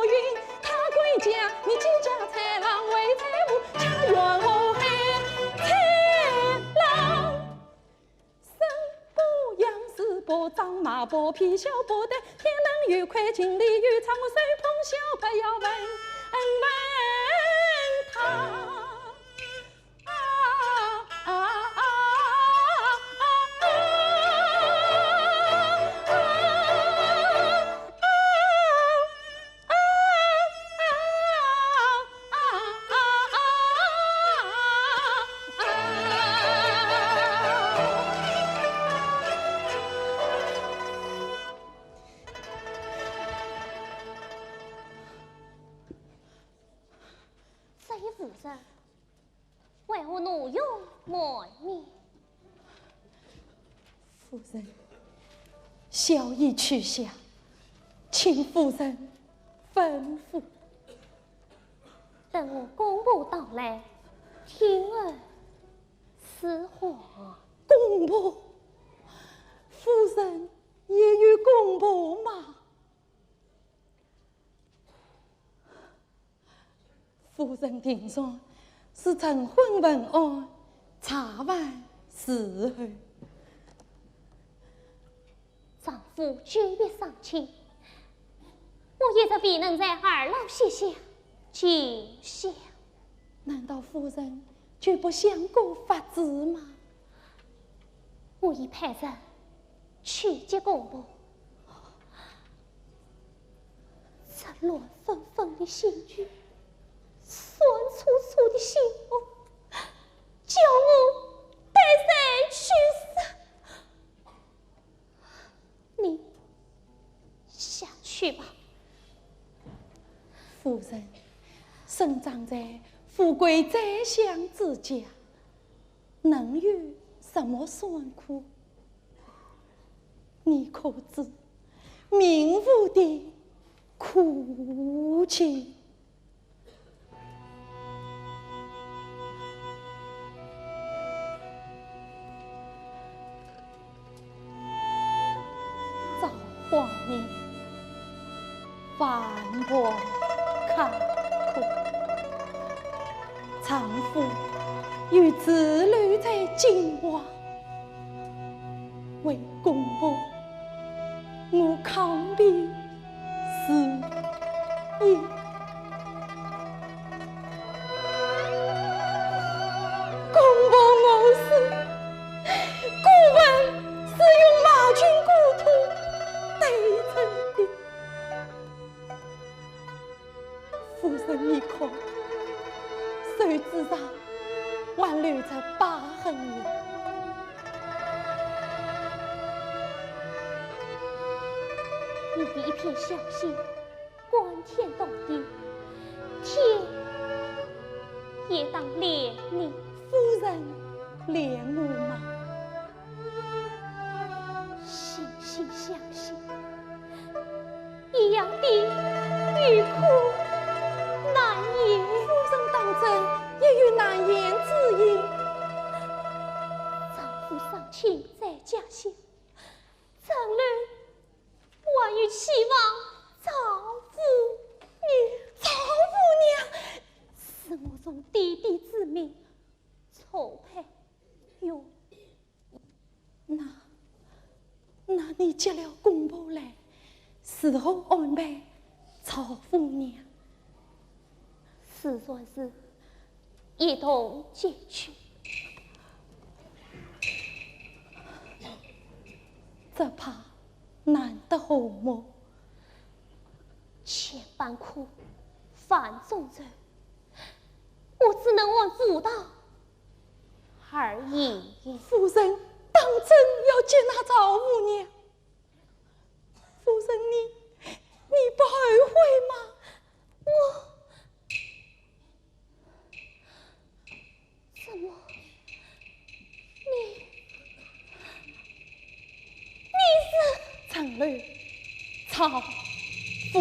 云，他归家，你几家财郎为财无，家园祸害财郎。生不养死不长马不皮小不得，天门有块金鲤鱼肠，我手捧小白要问问他。 这一夫人， 为何怒容满面？夫人，小医去下，请夫人吩咐。等我公婆到来，听候赐话。公婆？夫人也有公婆吗？ 夫人定然是晨昏问安，茶饭伺候。丈夫久别丧亲，我一直未能在二老膝下尽孝。难道夫人就不想过法子吗？我已派人 去接公婆。这乱纷纷的新居，酸楚楚的新屋，叫我待谁去说？你下去吧。夫人，生长在富贵宰相之家， 能有什么酸苦？你可知命妇的苦情？赵匡胤，繁华坎坷。 丈夫又只留在金华，为公婆，我抗病死也。公婆我死，孤坟是用马群古土堆成的。 夫人你看，手指上还留着疤痕呢。你的一片孝心，关天动地，天也当怜你。夫人怜我吗？ 心心相惜，一样的欲哭难言。夫人当真也有难言之隐？丈夫丧亲在家乡，怎能还有期望赵富娘？赵富娘？是我从爹爹之命错配于 那，那你接了公婆来，如何安排赵富娘？自然是一同前去。只怕难得和睦。千般苦，万种愁，我只能按妇道 而已。夫人当真要接纳赵五娘？夫人你，你不后悔吗？我，怎么，你，你是？ 城楼赵富娘。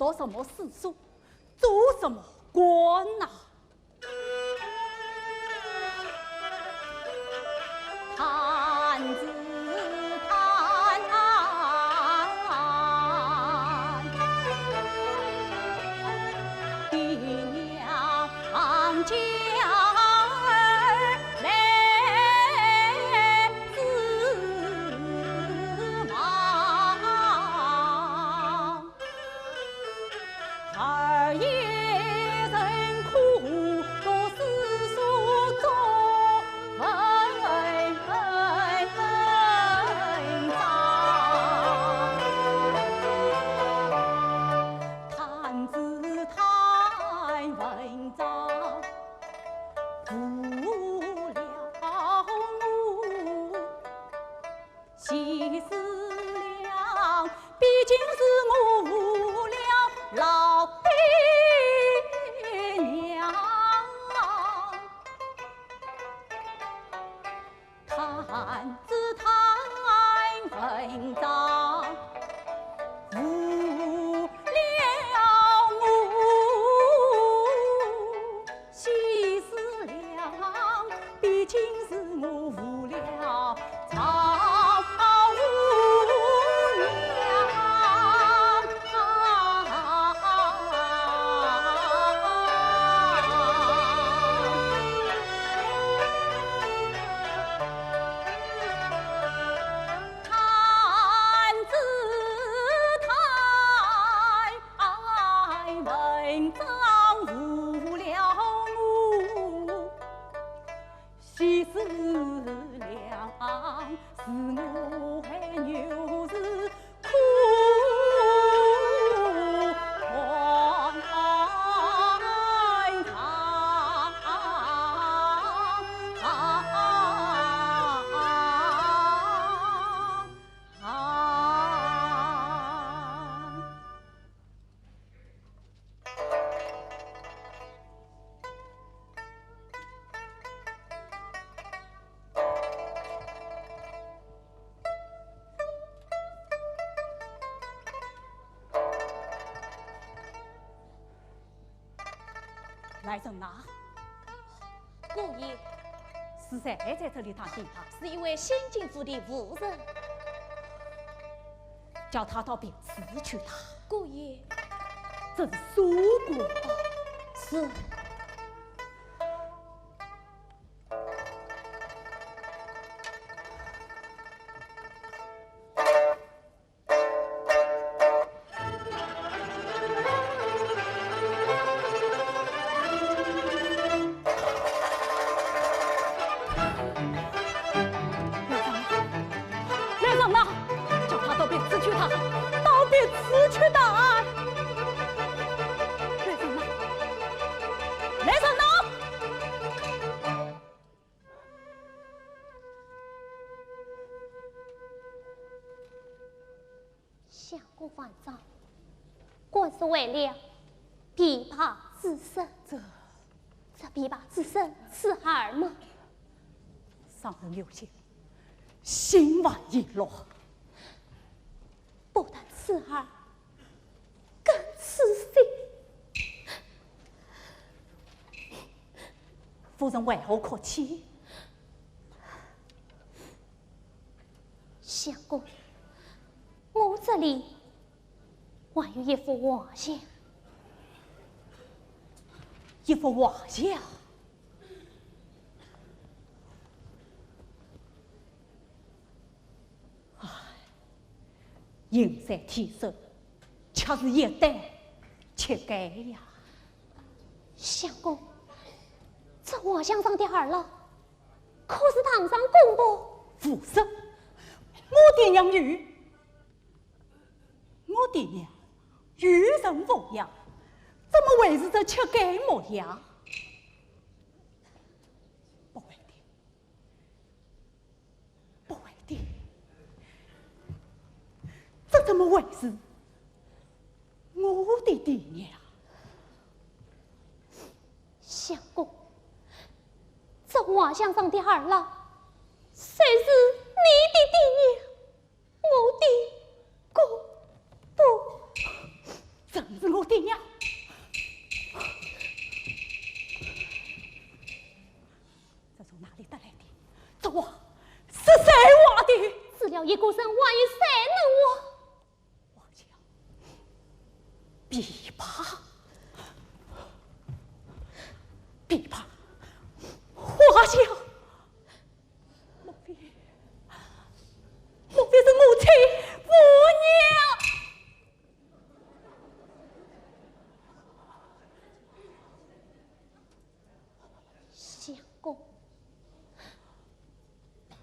读什么诗书，做什么官呐？弹指弹，爹娘家儿来自望。 儿也曾苦读诗书作文章，弹指弹文章，无聊我。 其思量，毕竟是我误了老爹娘。弹指弹文章，误了我。 其思量，毕竟是我误了丈母娘。弹指弹 文章误了我，其思量，是我还有是苦还当。 啊！来人呐！ 姑爷，是谁在这里弹琵琶？是一位新进府的妇人。叫她到别处去弹。姑爷，这是苏国。是。 来人呐，叫她到别处去弹，到别处去弹。来人呐，来人呐！ 相公万岁，官人为了琵琶之声。这，这琵琶之声刺耳吗？伤人有情，心烦意乱。不但刺耳，更刺心。夫人为何哭泣？ 相公，我这里还有一幅画像。一幅画像？唉，银山题首，却是一代乞丐呀。相公，这画像上的二老， 可是堂上公婆？胡说！我爹娘与，我爹娘与人无恙，怎么会是这乞丐模样？不会的，不会的，这怎么会是我的爹娘？ 相公，这画像上的二老，谁是你的爹娘？我的姑婆。正是我爹娘，这从哪里得来的？这话是谁画的？除了一个人，还有谁能画？ 画家，琵琶，琵琶，画家，莫非，莫非是我妻傅娘？相公，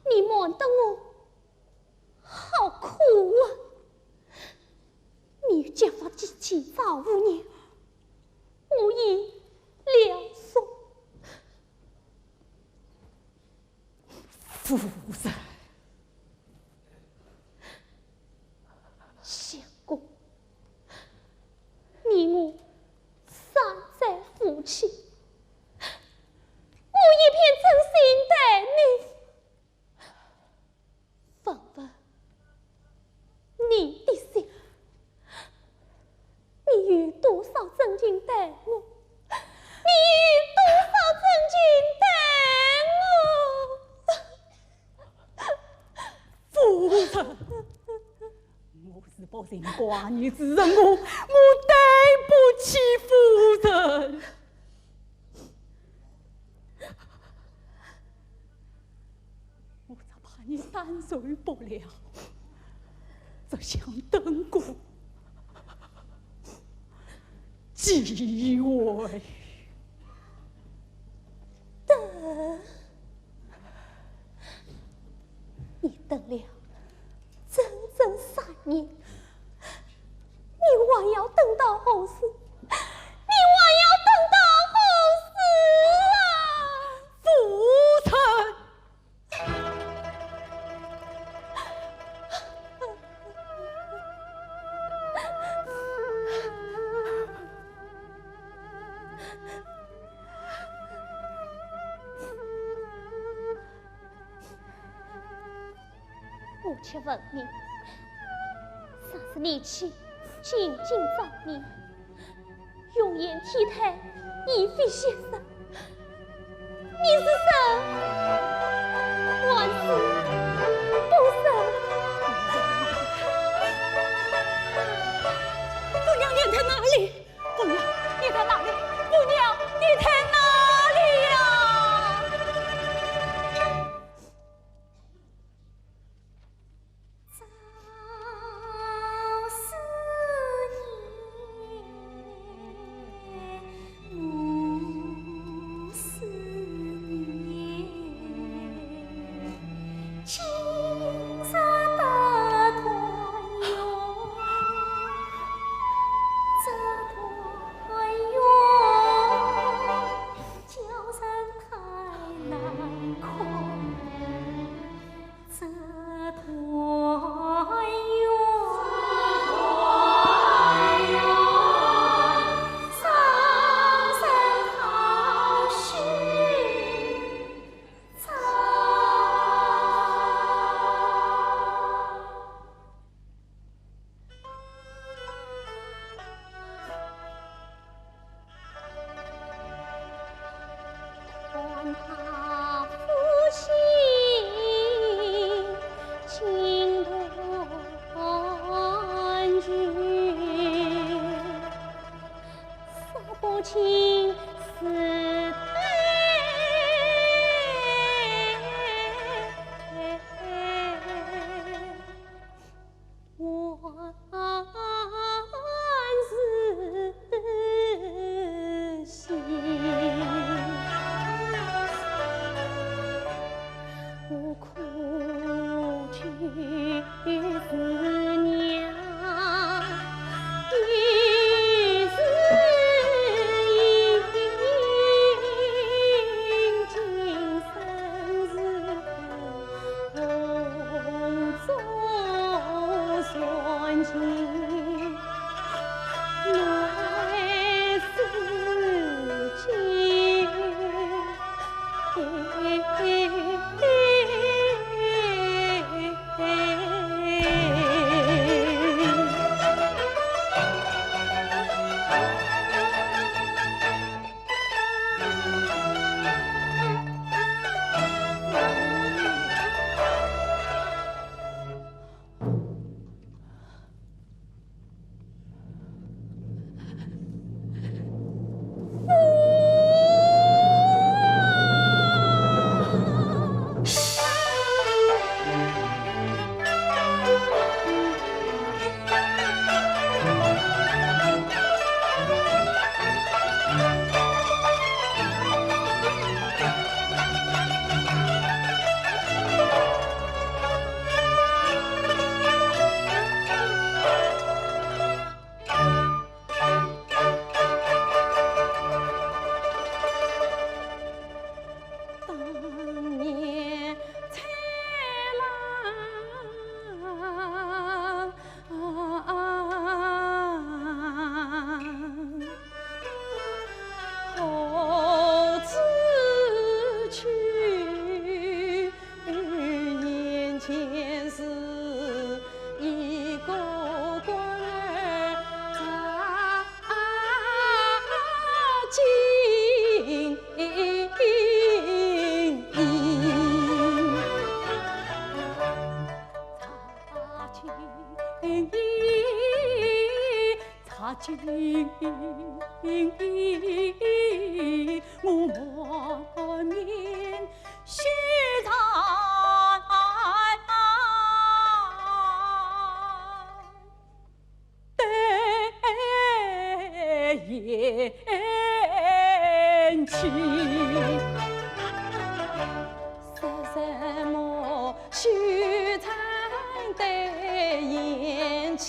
你瞒得我 好苦啊！你与姐夫之间造物孽，我已了受。夫人，相公，你我三载夫妻，我一片真心待你。 问问你的心，你有多少真情待我？你有多少真情待我？夫人，我是不幸寡女之身，我，我对不起夫人。 我只怕你担受不了这香灯谜，几回等，你等了 整整三年，你还要等到何时？你还要等到何时啊？夫人！我且问你，上次你去进京找你，用眼体态，已非昔日，你是人还是不人？姑娘，你在哪里？ 姑娘，你在哪里？姑娘，你在哪里呀？我满面羞惭对贤妻。 说什么羞惭对贤妻，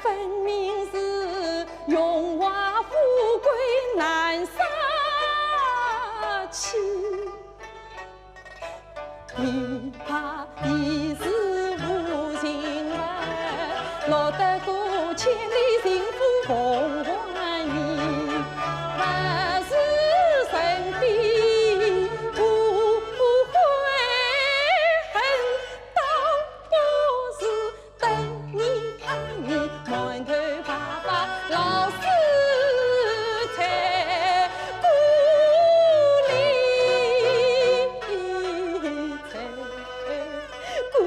分明是荣华富贵难舍弃。你怕一世无情分，落得个千里寻夫凤凰音。 万事成非不悔恨，倒不如等你看你满头白发老死在故里，在故里。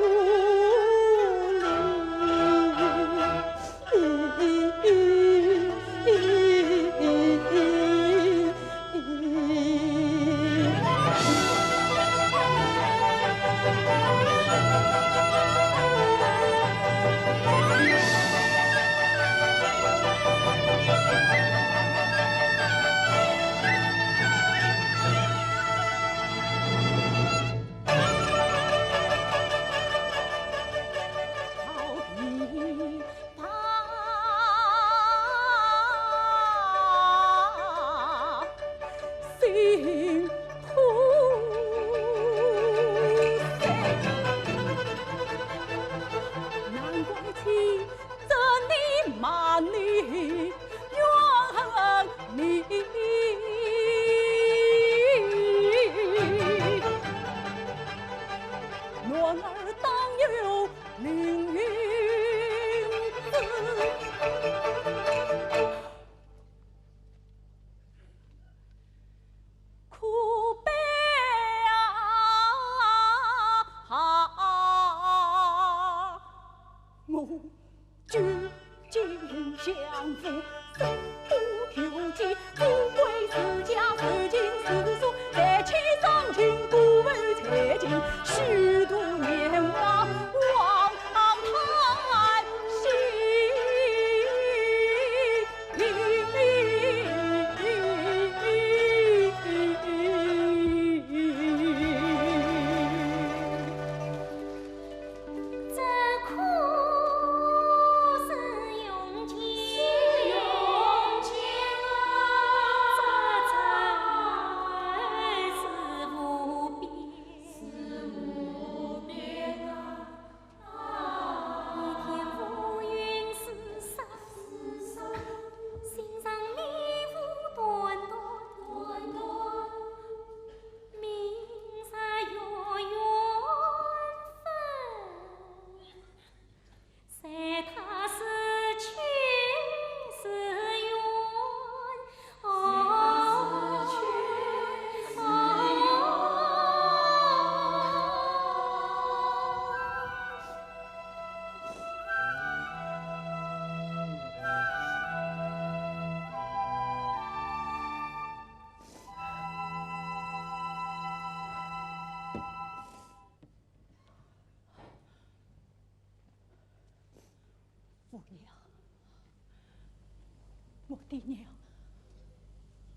我的娘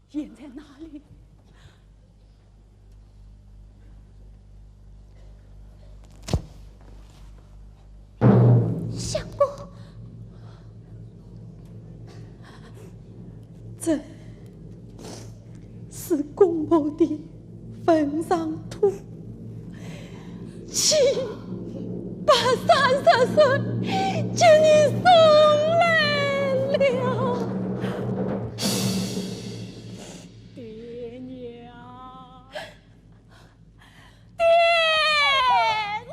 现在哪里？相公，这是公婆的 坟上土，七百三十岁给你送来了。爹娘，爹娘！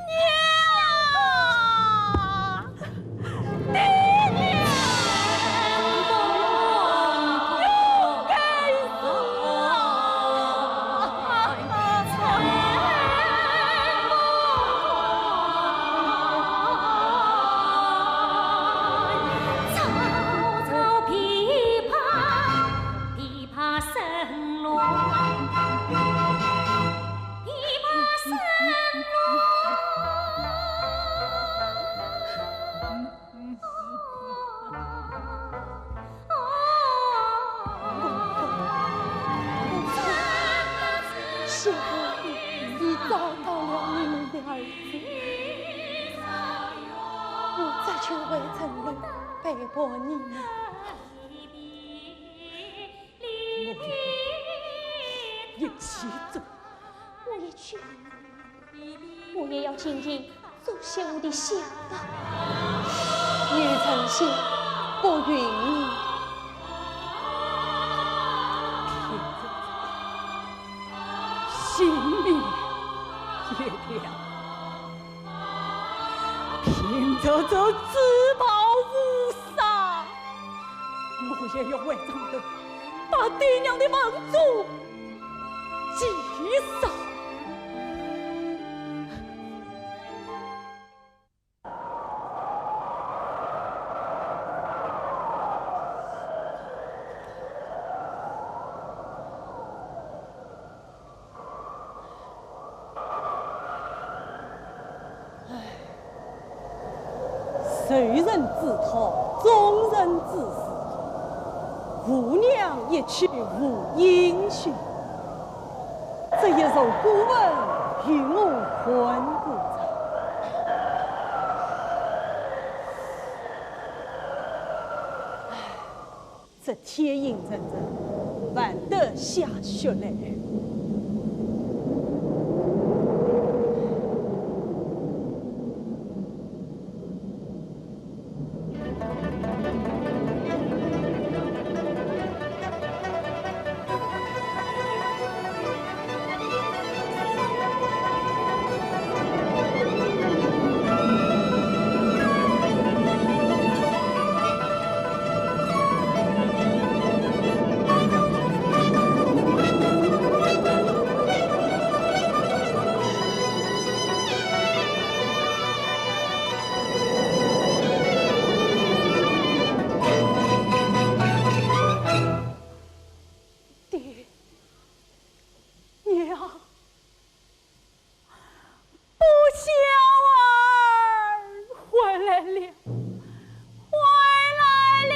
陪伴你们。我愿一起走。我也去。我也要静静 做些我的想法。女丞相不允你。平dân，性命也了。平dân自保无伤，我也要回帐头，把爹娘的坟墓祭扫。 受人之托，忠人之事，父娘一去无音讯。这一座孤坟与我困苦着。唉，这天阴沉沉，还得下雪来。 爹娘，不孝儿回来了，回来了。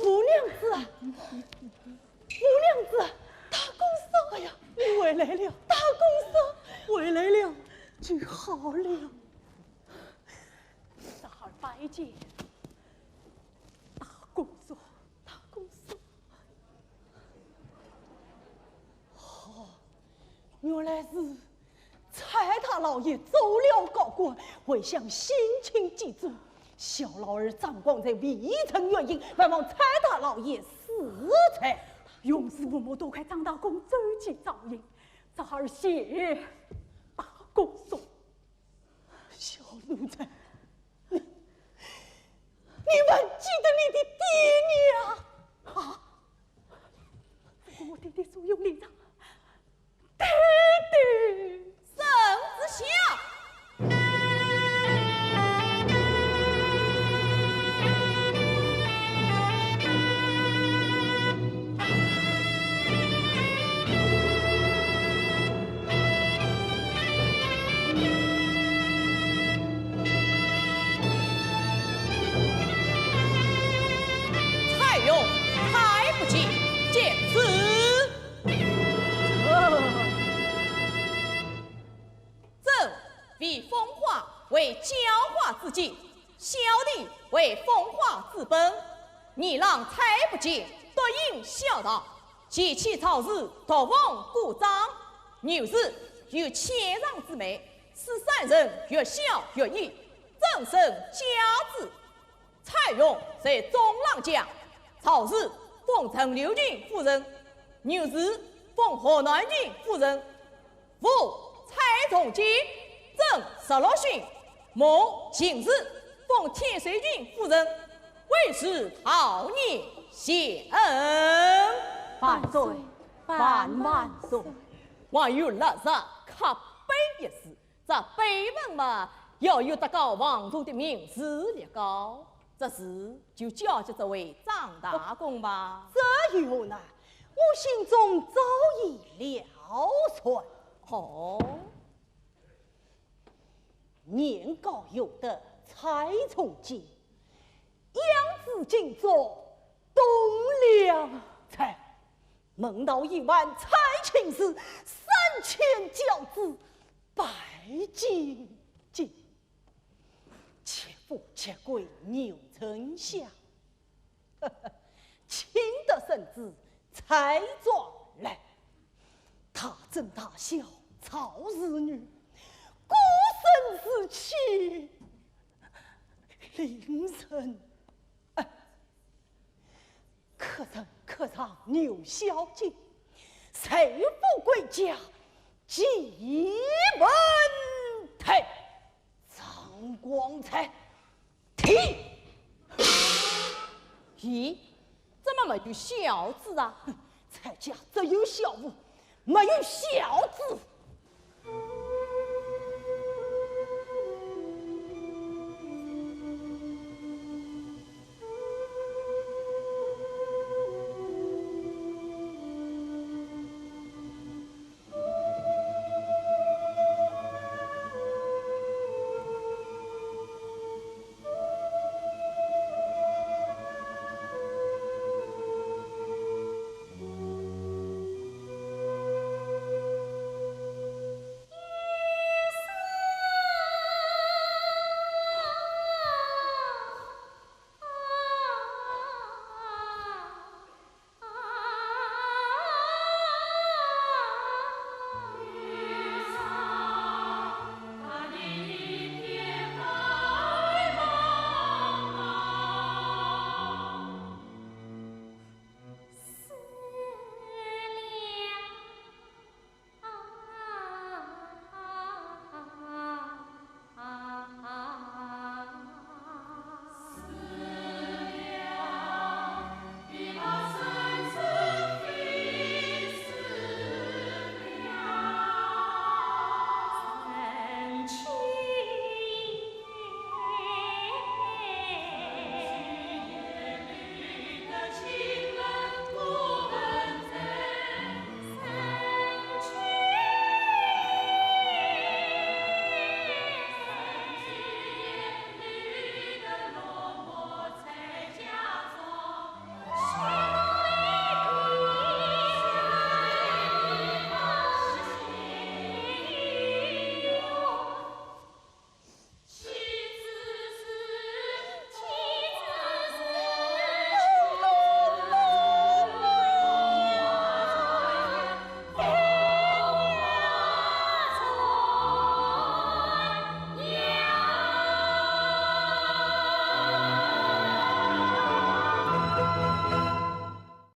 五娘子啊，五娘子，大公嫂！哎呀，你回来了，大公嫂，回来了，就好了。大儿拜见，大公嫂，大公嫂。哦，原来是 蔡大老爷做了高官，回乡省亲祭祖。小老儿张广才未曾远行，拜望蔡大老爷赐罪。永世父母多亏张大公周济照应，侄儿谢大公嫂。小奴才，你，你还记得你的爹娘啊？啊？不过我爹爹所用礼装， 爹爹。圣旨下。蔡邕、蔡伯喈见旨。 朕为风化，为教化之基，孝悌为风化之本。儿郎蔡伯喈笃应孝道，前去朝事，独奉古章。女子有千丈之美，使三人越孝越义，终身教子。 蔡邕在中郎将，朝事封陈留亭夫人，女子封河南亭夫人。父蔡仲基，正十六旬，母秦氏，封天水亭夫人，位至号年谢恩。万岁，万万岁。还有落实刻碑一事， 这碑文嘛，要有得告皇族的名字立高，这事就交给这位张大公吧。这又何难？我心中早已了算。哦。年高有德蔡仲基，养子敬重东梁蔡，门道已完蔡秦氏，三千教子 拜见见，且富且贵牛城下。卿得圣旨，蔡庄来，大忠大孝曹氏女，孤身侍妻令人爱。 可人可让牛小姐，谁负归家？既问退，张光才听。咦，怎么没有孝子啊？哼，蔡家只有孝父，没有孝子。